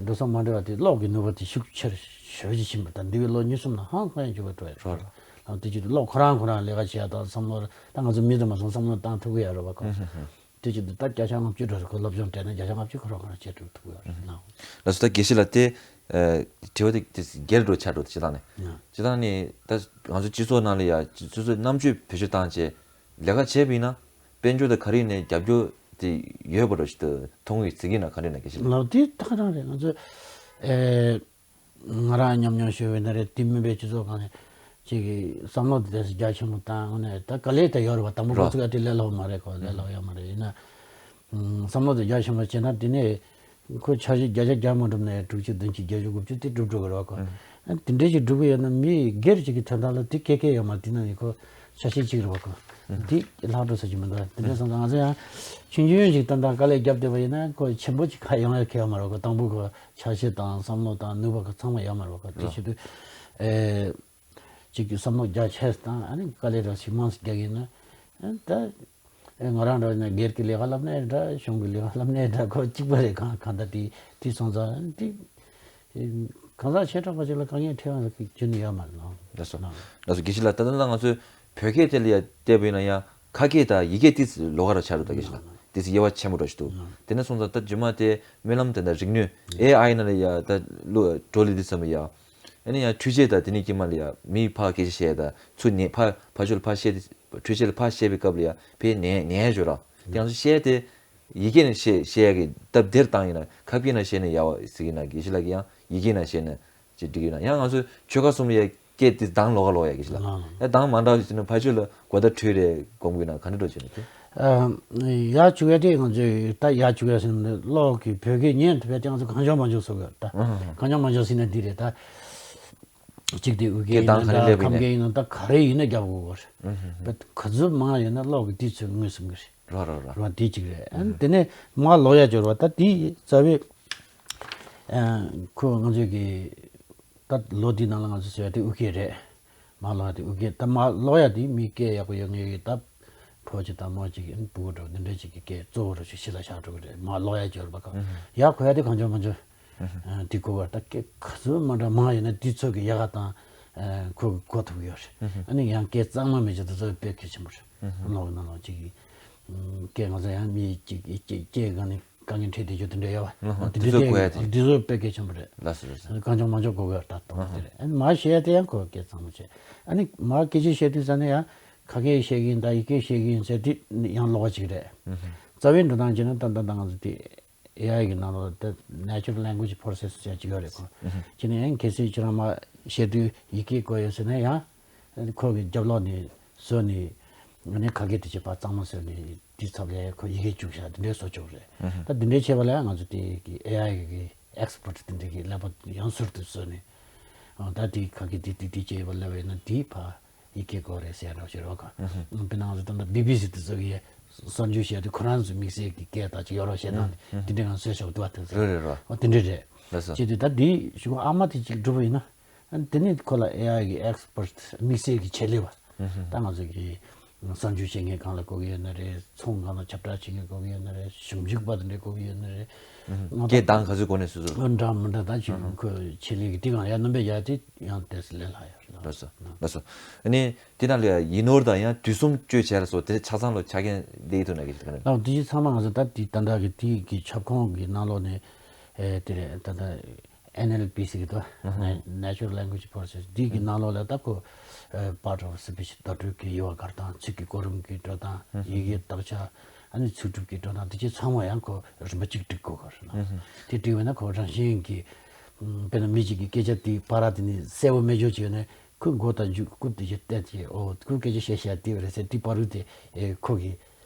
འགྲོ་སོང་མ་འགྲོ་བ་དེ་གློག་གི་ནུས་པ་དེ་ཤུགས་ཆེར་ཞེ་པོ་ཅིག་ཕྱིན་པ་དང་འདས་པའི་ལོ་གཉིས་གསུམ་ནང་ཧང་སང་འགྱུར་བ་འགྲོ་ཡ་འགྲོ་རེད། ཨ་དེ་བྱེད་དུས་གློག་ཁོ་རང་ཁོ་རང་ལས་ཀ་བྱེད་ཡ་དང་བསམ་བློ་ད་ང་ཚོ་མི་དེ་མ་སོང་བསམ་བློ་བཏང་ཐུབ་ཀྱི་ཡོད་རེད་པ་གོ། ཨ་ཧུ་ཧུ། དེ་བྱེད་དུས་ད་བརྒྱ་ཆ་ལྔ་བཅུ་འགྲོ་རེད་གོ། སློབ་སྦྱོང་སྤྲད་ན་བརྒྱ་ཆ་ལྔ་བཅུ་ཁོ་རང་ཁོ་རང་བྱེད་ཐུབ་ཐུབ་ཡོད་རེད་ལགས། ལགས་སོ། ད་དགེ་བཤེས་ལགས་དེ་ཨ་དྲི་བ་དེ་དེ་སྒེར་འགྲོ་ཆ་འགྲོ་དེ་སྤྱིར་བཏང་ནས། ཡ། སྤྱིར་བཏང་ནས་ད་ང་ཚོ་སྤྱི་ཚོགས་ནང་ལ་ཡ་སོ་སོའི་རྣམ་དཔྱོད་བེད་སྤྱོད་བཏང་བྱས་ལས་ཀ་བྱས་པ་ཡིན་ན་དཔལ་འབྱོར་དང་ག་རེ་ཡིན་ནའི་རྒྱབ་སྐྱོར་དེ་ཡོད་པ་འདྲ་ཞིག་ཏུ་མཐོང་གི་ཟེར་གྱི་ན་ག་འདྲ་ན་དགེ་བཤེས་ལགས། ལགས་དེ་ད་ག་རང་རེད། ང་ཚོ་ཨེ། ང་རང་ཉམས་མྱོང་ཞུ་བའི་ན་རེད། དེ་མིན་པའི་སྤྱི་ཚོགས་སྒང་ནས་ཅིག་གིས་བསམ་བློ་དེ་རྒྱ་ཆེན་པོ་བཏང་། འོ་ན་ད་དཀའ་ལས་དེ་ཡོད་རེད་བ། དང་པོ་ཁོ་ཚོ་ག་དེ་ལས་སླ་པོ་མ་རེད་གོ། ལས་སླ་པོ་ཡོད་མ་རེད། ཡིན་ན་བསམ་བློ་དེ་རྒྱ་ཆེན་པོ་བྱས་ན་དེ་ནས་ཁོ་འཆར་གཞི་བརྒྱ་ཆ་བརྒྱ་མ་འགྲུབ་ན་ཡང་དྲུག་ཅུ་བདུན་ཅུ་བརྒྱད་ཅུ་དགུ་བཅུ་དེ་འགྲུབ་འགྲོ་གི་རེད་བ་གོ། ཨ་དེ་འདྲ་ཞིག་འགྲུབ་གི་ཡོད་ན་མི་སྒེར་གཅིག་གི་དོན་དག་ལ་དེ་སྐད་སྐད་ཡོད་མ་རེད། དེ་ན་ནི་ཁོ་ཆ་ཤས་གཅིག་རེད་བ་གོ། དེ་ལྷག་འགྲོ་ས་ཅིག་མི་འདུག་དེ་འདྲ་སོང་ཙང་ང་ཚོ་ཡང་ཆུང་ཆུང་ཞིག་ཏན་ཏན་དཀའ་ལས་བརྒྱབ་བསྡད་པ་ཡིན་ན་ཁོ་ཆེན་པོ་ཅིག་ཁ་ཡོང་ཡ་ཁེལ་ཡོད་མ་རེད་བ་གོ། དང་པོ་ཁོ་ཆ་ཤས་དང་བསམ་བློ་དང་ནུས་པ་ཁོ་ཚང་མ་ཡོད་མ་རེད་བ་གོ། དེ་བྱེད་དུས་ཨེ། གཅིག་གི་བསམ་བློ་རྒྱ་ཆེ་དང་ཨ་ནི་དཀའ་ལས་ར་ཞིག་མང་ཙམ་རྒྱག་གི་ཡིན་ན་ཨ་ནི་ད། ཨེ་ང་རང་འདྲ་ན་སྒེར་གྱི་ལས་ཀ་ལབ་ནའི་འདྲ། གཞུང་གི་ལས་ཀ་ལབ་ནའི་འདྲ། ཁོ་གཅིག་པ་རེད། གང་གང་ལྟར་དེ་དེ་སོང་ཙང་དེ་གང་ཟག་བྱེ་བྲག་པ་ཅིག་ལ་དཀའ་ངལ་འཕྲད་ཡོང་ལ་རྒྱུ་ནི་ཡོད་མ་རེད་ལགས། ལགས་སོ། ལགས་སོ། དགེ་བཤེས་ལགས། ད་ལྟ་ང་ཚོས་བོད་སྐད་དེ་ལ་ཡ་བལྟས་པ་ཡིན་ན་ཡང་ཁ་སྐད་དང་ཡིག་སྐད་ཏིས་ལོགས་ཀ་ར་ཆགས་འདུག་ད་དགེ་བཤེས་ལགས། ཏིས་དབྱེ་བ་ཆེན་པོ་འདྲ་ཞིག་འདུག་དེ་ནས་སོང་ཙང་ད་རྗེས་མ་དེ་སྨོན་ལམ་དེ་འདྲ་རིག་ནུས་ཨེ་ཨའི་ནང་ལ་ཡ་ད་བླུགས་འགྲོ་ལི་དེ་ཙམ་ཡ། ཨ་ནི་ཡང་འཕྲུལ་ཆས་དང་དེ་ནས་ཀྱི་མ་ལ་ཡ་མིའི་ཕར་སྐད་ཆ་བཤད་དང་ཚུར་ཉན་ཕར་ཕར་ཕྱོགས་ལ་ཕར་བཤད་དེ་འཕྲུལ་ཆས་ལ་ཕར་བཤད་པའི་སྐབས་ལ་ཡ་ཕའི་ཉན་ཉན་ཡ་འཇོག་ར། དེ་ཡང་བཤད་དེ་ཡི་གེ་ནས་བཤད་བཤད་ཡ་གི་སྟབས་བདེར་བཏང་ཡིན་ན་ཁ་སྐད་ནང་བཤད་ན་ཡག་པ་ཟེར་གི་ན་དགེ་བཤེས་ལགས་ཀྱིས་ཡང་ཡི་གེ་ནང་བཤད་ན་ཅིག་འགྲིག་གི་ན། ཡང་ང་ཚོ་ཆོལ་ཁ་གསུམ་ལ་ཡ་སྐད་དེ་གདངས་ལོགས་ཀ་ལོགས་ཡ་དགེ་བཤེས་ལགས། ཡ་གདངས་མ་འདྲ་བ་ཞིག་ན་ཕར་ཕྱོགས་ལ་གོ་བརྡ་འཕྲོད་རེད་དགོངས་ཀྱི་ན་ག་འདྲ་འགྲོ་བྱེད་ན་དེ། ཡ་བཅུག་ཡ་དེ་ང་ཚོས་ད་ཡ་བཅུག་ཡ་ཟེར་ན་གློག་གི་བོད་སྐད་ཉན་ཐུབ་ཡ་དེ་ང་ཚོ་གངས་ལྗོངས་མ་འཇོག་སོགས་ད་གངས་ལྗོངས་མ་འཇོག་ཟེར་ན་འདི་རེད་ད། གཅིག་དེ་ཨུ་སྐད་ཡིན་ན་འདྲ་ཁམས་སྐད་ཡིན་ན་འདྲ་ག་རེ་ཡིན་ན་རྒྱབ་དགོས་གོ་རེད། ག་ཚོད་མང་ཡོད་ན་གློག་གི་དུས་ཚོད་ངོས་ཟིན་གི་རེད། རོ་རོ་རོ། རོ་དེ་གཅིག་རེད། ཨ་ནི་དེ་ནས་མ་ལོག་ཡ་སྦྱོར་བ་ད་དེ་རྩ་བའི་ཁོ་ང་ཚོས་ཀྱི་ད་ལོ་དེའི་ནང་ལ་ང་ཚོས་ཟེར་བ་དེ་ཨུ་སྐད་རེད། མ་ལོག་ཡ་དེ་ཨུ་སྐད་ད་མ་ལོག་ཡ་དེ་མི་སྐད་ཡག་པོ་ཡོད་ངེས་ཡོད་ད། ཕོ་གཅིག་དང་མོ་གཅིག་ཨིན་བུ་འགྲོ་འདི་འདྲ་གཅིག་གི་སྐད་གཙོ་བོ་རུ་ཞིག་ཤི་ལ་བཞག་འགྲོ་གི་རེད། མ་ལོག་ཡ་སྦྱོར་བ་ག་ཡ་གོ་ཡ་དེ་གང་བྱུང་མང་བྱུང་དེ་གོ་བར་ད་སྐད་ག་ཚོད་མ་འདྲ་མང་ཡོད་ན་དེ་ཚོ་གི་ཡ་ག་དང་ཁོ་གི་གོ་ཐུབ་ཡོད་རེད། ཨ་ནི་ཡང་སྐད་གཙང་མ་མེད་ཅིག་དེ་ཚོ་དཔེ་གལ་ཆེན་པོ་རེད། ལོག་ནང་ལོག་གཅིག་གི་སྐད་ང་ཚོ་ཡང་མི་གཅིག་གི་སྐད་སྐད་གང་ནི་དཀའ་ངལ་འཕྲད་བསྡད་རྒྱུ་དེ་འདྲ་ཡོད་བ། དེ་འདྲ་སྐད་གོ་ཡ་དེ་དེ་ཚོ་དཔེ་གལ་ཆེན་པོ་རེད། ལགས་སོ་ལགས་སོ། གང་བྱུང་མང་བྱུང་གོ་གི་ཡོད་ད་གཏོང་བ་དེ་རེད། ཨ་ནི་མ་བཤད་ཡ་དེ་ཡང་ཁོ་སྐད་གཙང་མ་བྱས། ཨ་ནི་མ་སྐད་ཆ་བཤད་དུས་ཙ་ནས་ཡང་ཁ་སྐད་བཤད་གི་ཡིན་ད་ཡི་གེ་བཤད་གི་ཡིན་ཟེར་དུས་ཡང་ལོག་པ་ཅིག་རེད། རྩ་བའི་འགྲོ་སྟངས་བྱས་ན་ད་ད་ད་ང་ཚོ་དེ་ཨེ་ཨའི་གི་ནང་ལོགས་ད་Natural Language Process ཟེར་ཅིག་ཡོད་རེད་ཁོ། བྱས་ནས་ཡང་གལ་སྲིད་ཁྱེད་རང་མ་བཤད་དུས་ཡི་གེ་དགོས་ཡོད་ཟེར་ན་ཡང་ཁོ་གི་རྒྱབ་ལོགས་ནས་བཟོས་ནས་ཨ་ནི་ཁ་སྐད་དེ་བྱས་པ་གཙང་མ་བཟོས་ནས་དེའི་ཚབ་ལས་ཁོ་ཡི་གེ་བཅུག་བཞག་དེ་འདྲའི་བཟོ་ཆོག་རེད། ད་དེ་འདྲའི་བྱས་པ་ལ་ཡང་ང་ཚོ་དེ་གི་ཨེ་ཨའི་གི་ཨེག་སི་པར་ཊི་དེ་འདྲའི་གི་ཀླད་པ་ཡང་ཟུར་དུ་བཟོས་ནས་ཨ་ད་དེ་ཁ་སྐད་དེ་དེ་དེ་བྱས་ཡོད་པ་ལབ་པ་ཡིན་ན་དེ་ཕ་ཡི་གེ་དགོས་རེད་ཟེར་ཡ་འདྲ་བོ་ཞིག་རེད་བ་ག་དཔེར་ན་ང་ཚོ་ད་ལྟ་བི་བི་སི་དེ་ཚོ་གི་གསར་འགྱུར་བཤད་དུས་ཁོ་རང་ཚོའི་དམིགས་བསལ་གྱི་སྐད་དང་ཅིག་ཡོད་རོགས་བཤད་སྟངས་དེ་འདྲ་ང་ཚོས་ཤོག་འདུག་བ་དེ་ཚོ་རེད་རེད་རེད། ཨོ་དེ་འདྲ་རེད། ལགས་སོ། བྱས་དུས་ད་དེ་ཞུ་གོ་ཨ་མ་དེ་ཅིག་སྒྲུབ་པ་ཡིན་ན་ཨ་དེ་ནི་ཁོ་ལ་ཨེ་ཨའི་གི་ཨེག་སི་པར་ཊི་དམིགས་བསལ་གྱི་ཆེད་ལས་པ་ད་ང་ཚོ་གི་གསར་འགྱུར་བཤད་མཁན་སྒང་ལ་གོ་གི་ཡོད་ན་རེད། ཚོང་སྒང་ལ་ཁྱབ་བསྒྲགས་བྱེད་མཁན་གོ་གི་ཡོད་ན་རེད། ཞིབ་འཇུག་པ་དེ་འདྲ་གོ་གི་ཡོད་ན་རེད། ང་སྐད་གདངས་ག་ཚོད་གོ་ནས་སོ་སོ་འདྲ་མི་འདྲ་ད་ཅིག་ཁོ་ཆེད་ལས་ཀྱི་དེ་གང་ཡང་རྣམ་པས་ཡ་དེ་ཡང་དེ་སི་ལས་སླ་ཡ་རེད། ལགས་སོ། ལགས་སོ། ཨ་ནི་དེ་ནང་ལ་ཡིན་ནོར་དང་ཡང་དུས་གསུམ་སྤྱོད་བྱས་ལ་སོགས་དེ་ཆ་ཚང་ལ་ཆ་རྐྱེན་ལེགས་ཐུབ་ན་གི་དེ་ག་ནས། ལགས་དེ་ཚང་མ་ང་ཚོ་ད་དེ་ད་ལྟ་གི་དེ་གི་ཁྱབ་ཁོངས་ཀྱི་ནང་ལོགས་ནས་ཨེ་དེ་རེད་ད་ལྟ་ཨེན་ཨེལ་པི་ཟེར་གི་འདུག Natural Language Process འདི་གི་ནང་ལོགས་ལ་ད་ཁོ་part of speech བརྡ་སྤྲོད་ཀྱི་དབྱེ་བ་དགར་སྟངས། ཚིག་གི་གོ་རིམ་གྱི་འགྲོ་སྟངས། ཡི་གེ་དག་ཆ། ཨ་ནི་ཚིག་གྲུབ་ཀྱི་འགྲོ་སྟངས། དེ་ཚོ་ཚང་མ་ཡང་ཁོ་རིམ་པ་གཅིག་སྒྲིག་དགོས་ག་རེད་ལ། དེ་སྒྲིག་པ་ན་ཁོ་རང་བཞིན་གྱིས་དཔེར་ན་མི་གཅིག་གི་སྐད་ཆ་དེ་བར་དེ་ནི་གསལ་པོ་མེད་ཆོག་ཅིག་ཡོད་ན་ཁོས་མགོ་དང་མཇུག་རྐུབ་དེ་ཚོ་བལྟས་ཏེ་ཨོ་ཁོའི་སྐད་ཆ་བཤད་བཤད་དེ་རེད་ཟེར་དེ་བར་དེ་ཁོ་གི་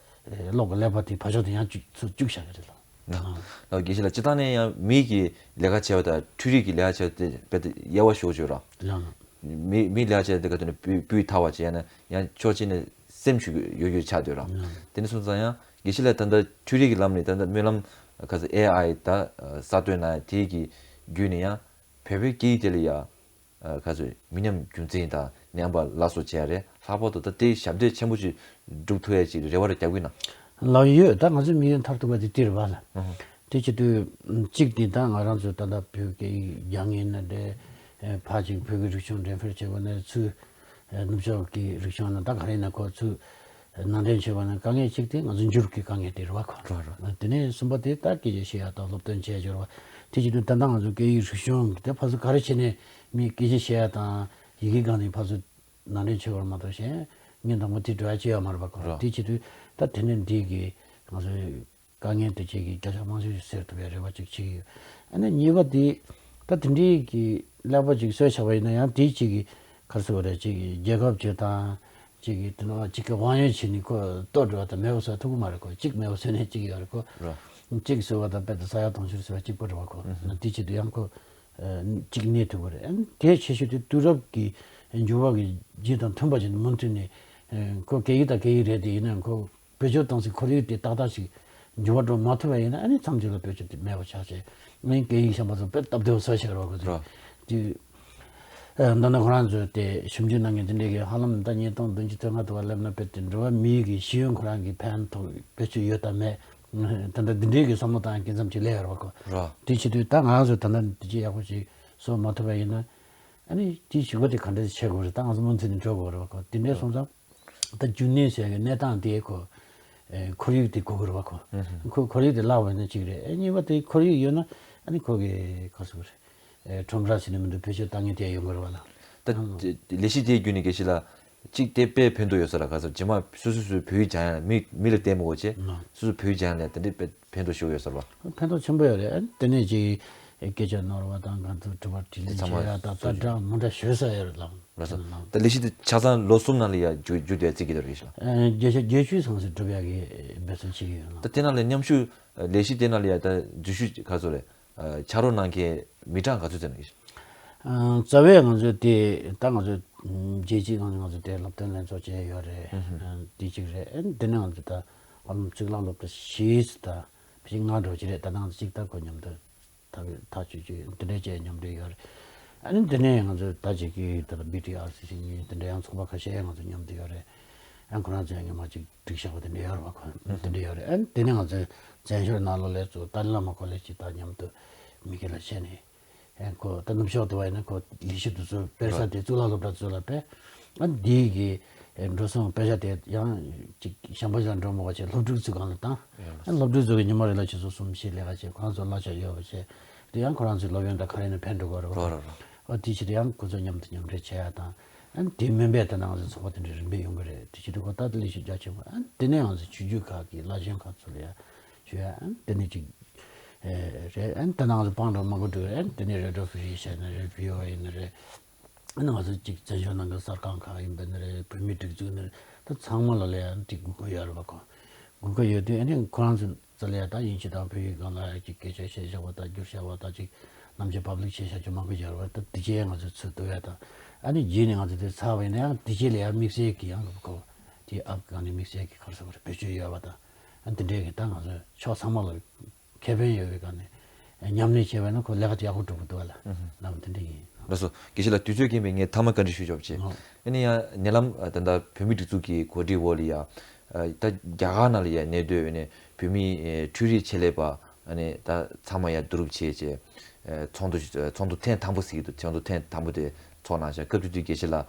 ཨེ་གློག་གི་ཀླད་པ་དེ་ཕར་ཕྱོགས་དེ་ཡང་བཅུག་ཚུར་བཅུག་བཞག་གི་རེད་ལ། ལགས་སོ། དགེ་བཤེས་ལགས་སྤྱིར་བཏང་ནས་ཡང་མི་གི་ལས་ཀ་བྱེད་པ་དང་འཕྲུལ་རིག་གི་ལས་ཀ་བྱེད་པ་དེ་རྦད་དེ་དབྱེ་བ་ཤོར་ཡོད་ར། ལགས་སོ། མི་མི་ལས་ཀ་བྱེད་པ་དེ་ག་དུས་ནས་སྤུས་སྤུས་དག་པ་བྱས་ན་ཡང་ཕྱོགས་གཅིག་ནས་སེམས་ཤུགས་ཡོད་རྒྱུ་ཆགས་སྡོད་ར། ལགས་སོ། དེ་ནས་སོང་ཙང་ཡང་དགེ་བཤེས་ལགས་ད་ལྟ་འཕྲུལ་རིག་གི་ལམ་ནས་ད་ལྟ་སྨོན་ལམ་ག་ཚོད་ཨེ་ཨའི་ད་གསར་གཏོད་གནང་དེ་གི་བརྒྱུད་ནས་ཡང་བོད་པའི་སྐད་ཡིག་དེ་ལ་ཡང་ག་ཚོད་མི་ཉམས་རྒྱུན་འཛིན་དང་ཉམས་པ་སླར་གསོ་བྱས་རེད། ལྷག་པར་དུ་ད་དེ་ཞབས་འདེགས་ཆེན་པོ་ཅིག་སྒྲུབ་ཐུབ་ཡ་ཅིག་རེ་བ་རེ་རྒྱག་གི་ན། ལགས་ཡོད། ད་ང་ཚོའི་དམིགས་ཡུལ་མཐར་ཐུག་པ་དེ་དེ་རེད་བ་ལ། དེ་བྱེད་དུས་གཅིག་དེ་ད་ང་རང་ཚོ་ད་ལྟ་བོད་སྐད་ཡིག་སྦྱང་མཁན་ན་འདྲ། ཕར་ཅིག་བོད་ཀྱི་རིག་གཞུང་འགྲེམས་སྤེལ་བྱེད་པ་ན་ཚུར་ནུབ་ཕྱོགས་ཀྱི་རིག་གཞུང་ན་ད་ག་རེ་ཡིན་ན་ཁོ་ཚུར་ནང་འདྲེན་བྱེད་པ་ན་དཀའ་ངལ་གཅིག་དེ་ང་ཚོ་འགྱུར་གྱི་དཀའ་ངལ་དེ་རེད་བ་ཁོ། རེད་རེད། དེ་ནས་གསུམ་པ་དེ་ད་སྐད་ཆ་བཤད་ཡ་དང་སློབ་སྟོན་བྱས་འབྱོར་བ་དེ་བྱེད་དུས་ད་ལྟ་ང་ཚོ་སྐད་ཡིག་རིག་གཞུང་གི་དེ་ཕར་ཚུར་ག་རེ་བྱས་ནས་མི་སྐད་ཆ་བཤད་ཡ་དང་ཡི་གེ་སྒང་ནས་ཕར་ཚུར་ནང་འདྲེན་བྱེད་པར་མ་གཏོགས་གཞན་ཉིན་དང་པོ་དེ་འགྲོ་ཡ་ཅི་ཡོད་མ་རེད་པ་ཁོ། རེད། དེ་བྱེད་དུས་ད་དེ་ནས་འདི་གི་ང་ཚོའི་དཀའ་ངལ་དེ་ཅིག་གི་བརྒྱ་ཆ་མང་ཤོས་ཤིག་སེལ་ཐུབ་པའི་རེ་བ་ཅིག་བྱེད་ཀྱི་ཡོད། ཨ་ནི་གཉིས་པ་དེ་ད་དེ་འདྲའི་གི་ཀླད་པ་ཅིག་གསོས་བཞག་པ་ཡིན་ན་ཡང་དེ་ཅིག་གི་ག་རེ་ཟེར་བ་རེད། ཅིག་གི་རྒྱལ་ཁབ་ཅིག་དང་ཅིག་གི་དེ་ནང་ཅིག་གི་དབང་ཡོད་བྱས་ནས་ཁོ་ལྟོ་འགྲོ་བ་དང་མེད་པ་བཟོ་ཐུབ་ཀྱི་མ་རེད་ཁོ། གཅིག་མེད་པ་བཟོས་ནས་གཅིག་ཡོད་རེད་ཁོ། རེད། གཅིག་བཟོས་པ་དང་དཔེ་དང་ས་ཡ་དུང་ཕྱུར་བཟོས་པ་གཅིག་པ་རེད་བ་ཁོ། ཨ་དེ་བྱེད་དུས་ཡང་ཁོ་གཅིག་གནས་ཐུབ་པ་རེད། ཨ་ནི་དེ་ཆེ་ཤོས་དེ་དུས་རབས་ཀྱི་འགྱུར་བ་གི་རྗེས་དང་མཐུན་པ་ཅིག་མུ་མཐུད་ནས་ཁོ་སྐད་ཡིག་དང་སྐད་ཡིག་རེད་དེ་ཡིན་ན་ཁོ། བེད་སྤྱོད་གཏོང་སའི་ཁོར་ཡུག་དེ་ཏག་ཏག་ཞིག་འགྱུར་བ་འགྲོ་མ་ཐུབ་པ་ཡིན་ན་ཨ་ནི་མཚམས་ཅིག་ལ་བེད་སྤྱོད་དེ་མེད་པ་ཆགས་ཆེ། ཨ་ནི་སྐད་ཡིག་གཞན་པ་ཚོ་དཔེ་སྟབས་བདེ་བོ་བཟོ་ཤེས་རོགས་གི་རེད། རོ། དེ་ ཨ། མདོར་ན་ཁོ་རང་ཚོས་དེ་ཞིབ་འཇུག་གནང་མཁན་དེ་འདྲས་ཀྱིས་ཧ་ལམ་ད་ཉིས་སྟོང་བདུན་ཅུ་དོན་ལྔ་དུ་བ་སླེབས་ན་དཔེ་དེ་འགྲོ་བ་མིའི་གི་ཤེས་ཡོན་ཁོ་རང་གི་ཕན་ཐོགས་བེད་སྤྱོད་ཡོད་དམ་མེད། ད་ལྟ་འདི་འདྲས་ཀྱི་བསམ་བློ་བཏང་མཁན་ཙམ་ཅིག་སླེབས་ཡོད་རེད་བ་ཁོ། ར། དེ་བྱེད་དུས་ད་ང་ཚོས་ད་ལྟ་འདི་ཅིག་ཡག་པོ་ཅིག་བཟོ་མ་ཐུབ་པ་ཡིན་ན། ཨ་ནི་དེའི་གཞུག་གུ་དེ་ག་འདྲས་བྱེད་དགོས་རེད། ད་ང་ཚོ་མུ་མཐུད་ནས་འགྲོ་དགོས་རེད་བ་ཁོ། དེ་འདྲས་སོང་ཙང་། ད་རྒྱུན་གནས་ཟེར་གི་གནས་སྟངས་དེ་ཁོ། ཨེ། ཁོར་ཡུག་དེ་དགོས་ཀྱི་རེད་བ་ཁོ། ཁོ་ཁོར་ཡུག་དེ་བརླག་པ་ཡིན་ན་གཅིག་རེད། ཨེ། གཉིས་པ་དེ་ཁོར་ཡུག་ཡོད་ན་ཨ་ནི་ཁོ་གི་ག་ཟེར་དགོས་རེད། ཨེ། ཁྲོམ་ར་ཟེར་ནས་མི་འདུག་བེད་སྤྱོད་བཏང་མཁན་དེ་ཡོང་གི་རེད་བ་ལ། ད་ལས་གཞི་དེའི་བརྒྱུད་ནས་དགེ་བཤེས་ལགས། གཅིག་དེ་དཔེ་ཕན་ཐོགས་ཡོད་ས་རེད། ག་ཟེར་རྗེས་མ་སོ་སོ་སོའི་བོད་ཡིག་སྦྱང་ཡ་ལ་མི་མི་ལ་བལྟས་མི་དགོས་བྱས། སོ་སོ་བོད་ཡིག་སྦྱང་ཡ་ལ་དེ་འདྲའི་དཔེ་ཕན་ཐོགས་ཤོར་ཡོད་ས་རེད་བ། ཕན་ཐོགས་ཆེན་པོ་ཡོད་རེད། ཨ་ནི་དེ་ནས་ཅིག་སྐད་ཆ་ནོར་བ་དང་གང་ཐུབ་དྲི་བ་དྲིས་ལན་བྱེད་ཡ་དང་ད་འདྲ་མི་འདྲ་ཞུ་ས་ཡོད་རེད་ལགས། ལགས་སོ། ད་ལས་གཞི་དེ་ཆ་ཚང་ལོ་གསུམ་ནང་ལ་ཡ་མཇུག་མཇུག་བསྡུ་ཡ་རྩིས་ཀྱི་རེད་ཤག་ཨ། བརྒྱད་ཅུ་བརྒྱད་ཅུའི་ཚང་ཟིག་སྒྲུབ་ཡ་གི་འབད་བརྩོན་བྱེད་ཀྱི་ཡོད་ལགས། ད་དེ་ནང་ལ་མཉམ་ཞུགས་ལས་གཞི་དེ་ནང་ལ་ཡ་ད་འཛུལ་ཞུགས་ག་ཚོད་རེད། ཨ། ཕྱག་རོགས་གནང་མཁན་མི་གྲངས་ག་ཚོད་ཙམ་རེད། ཨ། རྩ་བའི་ང་ཚོས་དེ་ད་ང་ཚོས་རྒྱལ་སྤྱིའི་ངང་ནས་ང་ཚོས་དེ་སློབ་སྟོན་ལྷན་ཚོགས་བྱས་ཡོད་རེད། ཨ། དེ་གཅིག་རེད། ཨ། དེ་ནས་ང་ཚོས་ད་ཧ་ལམ་གཙུག་ལག་སློབ་གྲྭ་བཞི་ཙམ་ད་ཕལ་ཆེར་ལྔ་འདྲ་བོ་ཅིག་རེད། ད་ནང་གཅིག་ད་ཁོ་མཉམ་དུ་ཐག་ཐག་གཅོད་ཅིག་དེ་འདྲས་བྱས་མཉམ་འབྲེལ་ཡོད་རེད། ཨ་ནི་དེ་ནས་ང་ཚོས་ད་ཅིག་གི་ད་ལྟ་བི་ཊི་ཨར་སི་སི་གཉིས་དེ་འདྲ་ཡང་ཚོགས་པ་ཁ་ཤས་ང་ཚོ་མཉམ་དུ་ཡོད་རེད། ཨ། ཁོ་རང་ཚོས་སྔོན་མ་ཅིག་སྒྲིག་བཞག་པ་དེ་འདྲ་ཡོད་རེད་བ་ཁོ། དེ་འདྲ་ཡོད་རེད། ཨ་ནི་དེ་ནས་ང་ཚོས་བཙན་བྱོལ་ནང་ལོགས་ལ་ཚོ་ཏཱ་ལའི་བླ་མ་ཀོ་ལེ་ཇི་ཅིག་ད་མཉམ་དུ་མི་སྒེར་ལ་བྱས་ནས། ཨེ། ཁོ་ད་ནུབ་ཕྱོགས་དུ་བ་ཡིན་ན་ཁོ་ལས་གཞི་དེ་ཚོ་སྤེལ་ས་དེ་གཙུག་ལག་སློབ་གྲྭ་ཚོ་ལ་སྤེལ། ཨ། འདི་གི་ཨེ་འགྲོ་སོང་སྤེལ་ས་དེ་ཡང་ཅིག་གཞན་པ་ཞིག་ལ་འགྲོ་མ་དགོས་བྱས་སློབ་ཕྲུག་ཚོའི་སྒང་ལ་བཏང་། ཨ། སློབ་ཕྲུག་ཚོ་གི་ཉི་མ་རེ་ལ་ཆུ་ཚོད་གསུམ་བཞི་ལས་ཀ་བྱས་ཁོ་རང་ཚོ་གླ་ཆ་ཡོད་པ་བྱས། དེ་ཡང་ཁོ་རང་ཚོའི་སློབ་ཡོན་དང་ག་རེ་ནས་ཕན་འགྲོ་གི་རེད་བ། རོ་རོ་རོ། ཨ། དེ་ཕྱིར་ཡང་ཁོ་ཚོ་མཉམ་དུ་མཉམ་འབྲེལ་བྱེད་ཡ་དང་། ཨ། དེ་མིན་པའི་ད་ནང་ཚོ་ཚོགས་པ་དེ་འདྲ་རིམ་པས་ཡོང་གི་རེད། དེ་ཕྱིར་ཁོ་ད་ལྟ་ལས་ཞུགས་རྒྱ་ཆེན་པོ། ཨ། དེ་ནས་ང་ཚོ་ཆོས་བརྒྱུད་ཁག་གི་བླ་ཆེན་ཁག་ཚོ་ལ་ཡ་ཞུ་ཡ། ཨ། དེ་ནས་ཅིག་ཨེ། རེད། ཨ་ནི་ད་ནང་ལ་བང་སྒྲིག་མང་པོ་འགྲོ་རེད། ཨ་ནི་དེ་ནས་རེ་ཌི་ཡོ་ཕི་རི་ཨེ་ཤ་ཡིན་ན་རེད། བྷི་ཨོ་ཨེ་ཡིན་ན་རེད། ཨ་ནི་ང་ཚོ་གཅིག་བཙན་བྱོལ་ནང་གི་གསར་ཁང་ཁག་ཡིན་པ་ཡིན་ན་རེད། བོད་མིའི་སྒྲིག་འཛུགས་ཡིན་ན་རེད། ད་ཚང་མ་ལ་ལ་ཡང་དེ་དགོས་མཁོ་ཡོད་རེད་བ་ཁོ། དགོས་མཁོ་ཡོད་དུས་ཨ་ནི་ཁོ་རང་ཚོ་ཚོ་ལ་ཡང་ད་དབྱིན་ཇི་དང་བོད་ཡིག་སྒང་ལ་ཅིག་སྐད་ཆ་བཤད་བཞག་པ་དང་བསྒྱུར་བཞག་པ་དང་ཅིག་ནམ་རྒྱུན་པབ་ལིག་བྱས་བཞག་རྒྱུ་མང་པོ་ཡོད་རེད་བ། ད་དེ་རྗེས་ང་ཚོ་ཚུར་བསྡུ་ཡ་དང་། ཨ་ནི་རྗེས་ནས་ང་ཚོ་དེ་ཚར་བ་ཡིན་ན་ཡང་དེ་རྗེས་ལ་ཡང་དམིགས་བསལ་གྱི་ཡང་ཁོ་དེ་ཨབ་སྒང་ནས་དམིགས་བསལ་གྱི་ག་རེ་ཟེར་དགོས་རེད། བེད་སྤྱོད་ཡོད་པ་དང་། ཨ་ནི་དེ་འདྲས་ཀྱི་ད་ང་ཚོ་ཕྱོགས་ཚང་མ་ལ་ཁེ་ཕན་ཡོད་པའི་སྒང་ནས་མཉམ་ལས་བྱས་པ་ཡིན་ན་ཁོ་ལས་ཀ་དེ་ཡག་པོ་འགྲོ་གི་འདུག་བ་ལ། ལམ་དེ་འདྲ་ཡིན། ལགས་སོ། དགེ་བཤེས་ལགས་དུས་ཚོད་རྐྱེན་པས་ངས་མཐའ་མ་བཀའ་འདྲི་ཞུ་ཆོག་པ་བྱས། ཨ་ནི་ཡང་ཉེ་ལམ་ད་ལྟ་བོད་མིའི་སྒྲིག་འཛུགས་ཀྱི་གོ་སྒྲིག་འོག་ལ་ཡ། ད་རྒྱ་གར་ནང་ལ་ཡ་གནས་སྡོད་ཨ་ནི་བོད་མིའི་འཕྲུལ་རིག་ཆེད་ལས་པ་ཨ་ནི་ད་ཚང་མ་ཡ་བསྡུ་རུབ་བྱས་བྱས་ཚོགས་འདུ་ཚོགས་འདུ་ཐེངས་དང་པོ་ཟེར་གྱི་འདུག་ཚོགས་འདུ་ཐེངས་དང་པོ་དེ་ཚོགས་གནང་ཤག་སྐབས་དེ་དུས་དགེ་བཤེས་ལགས་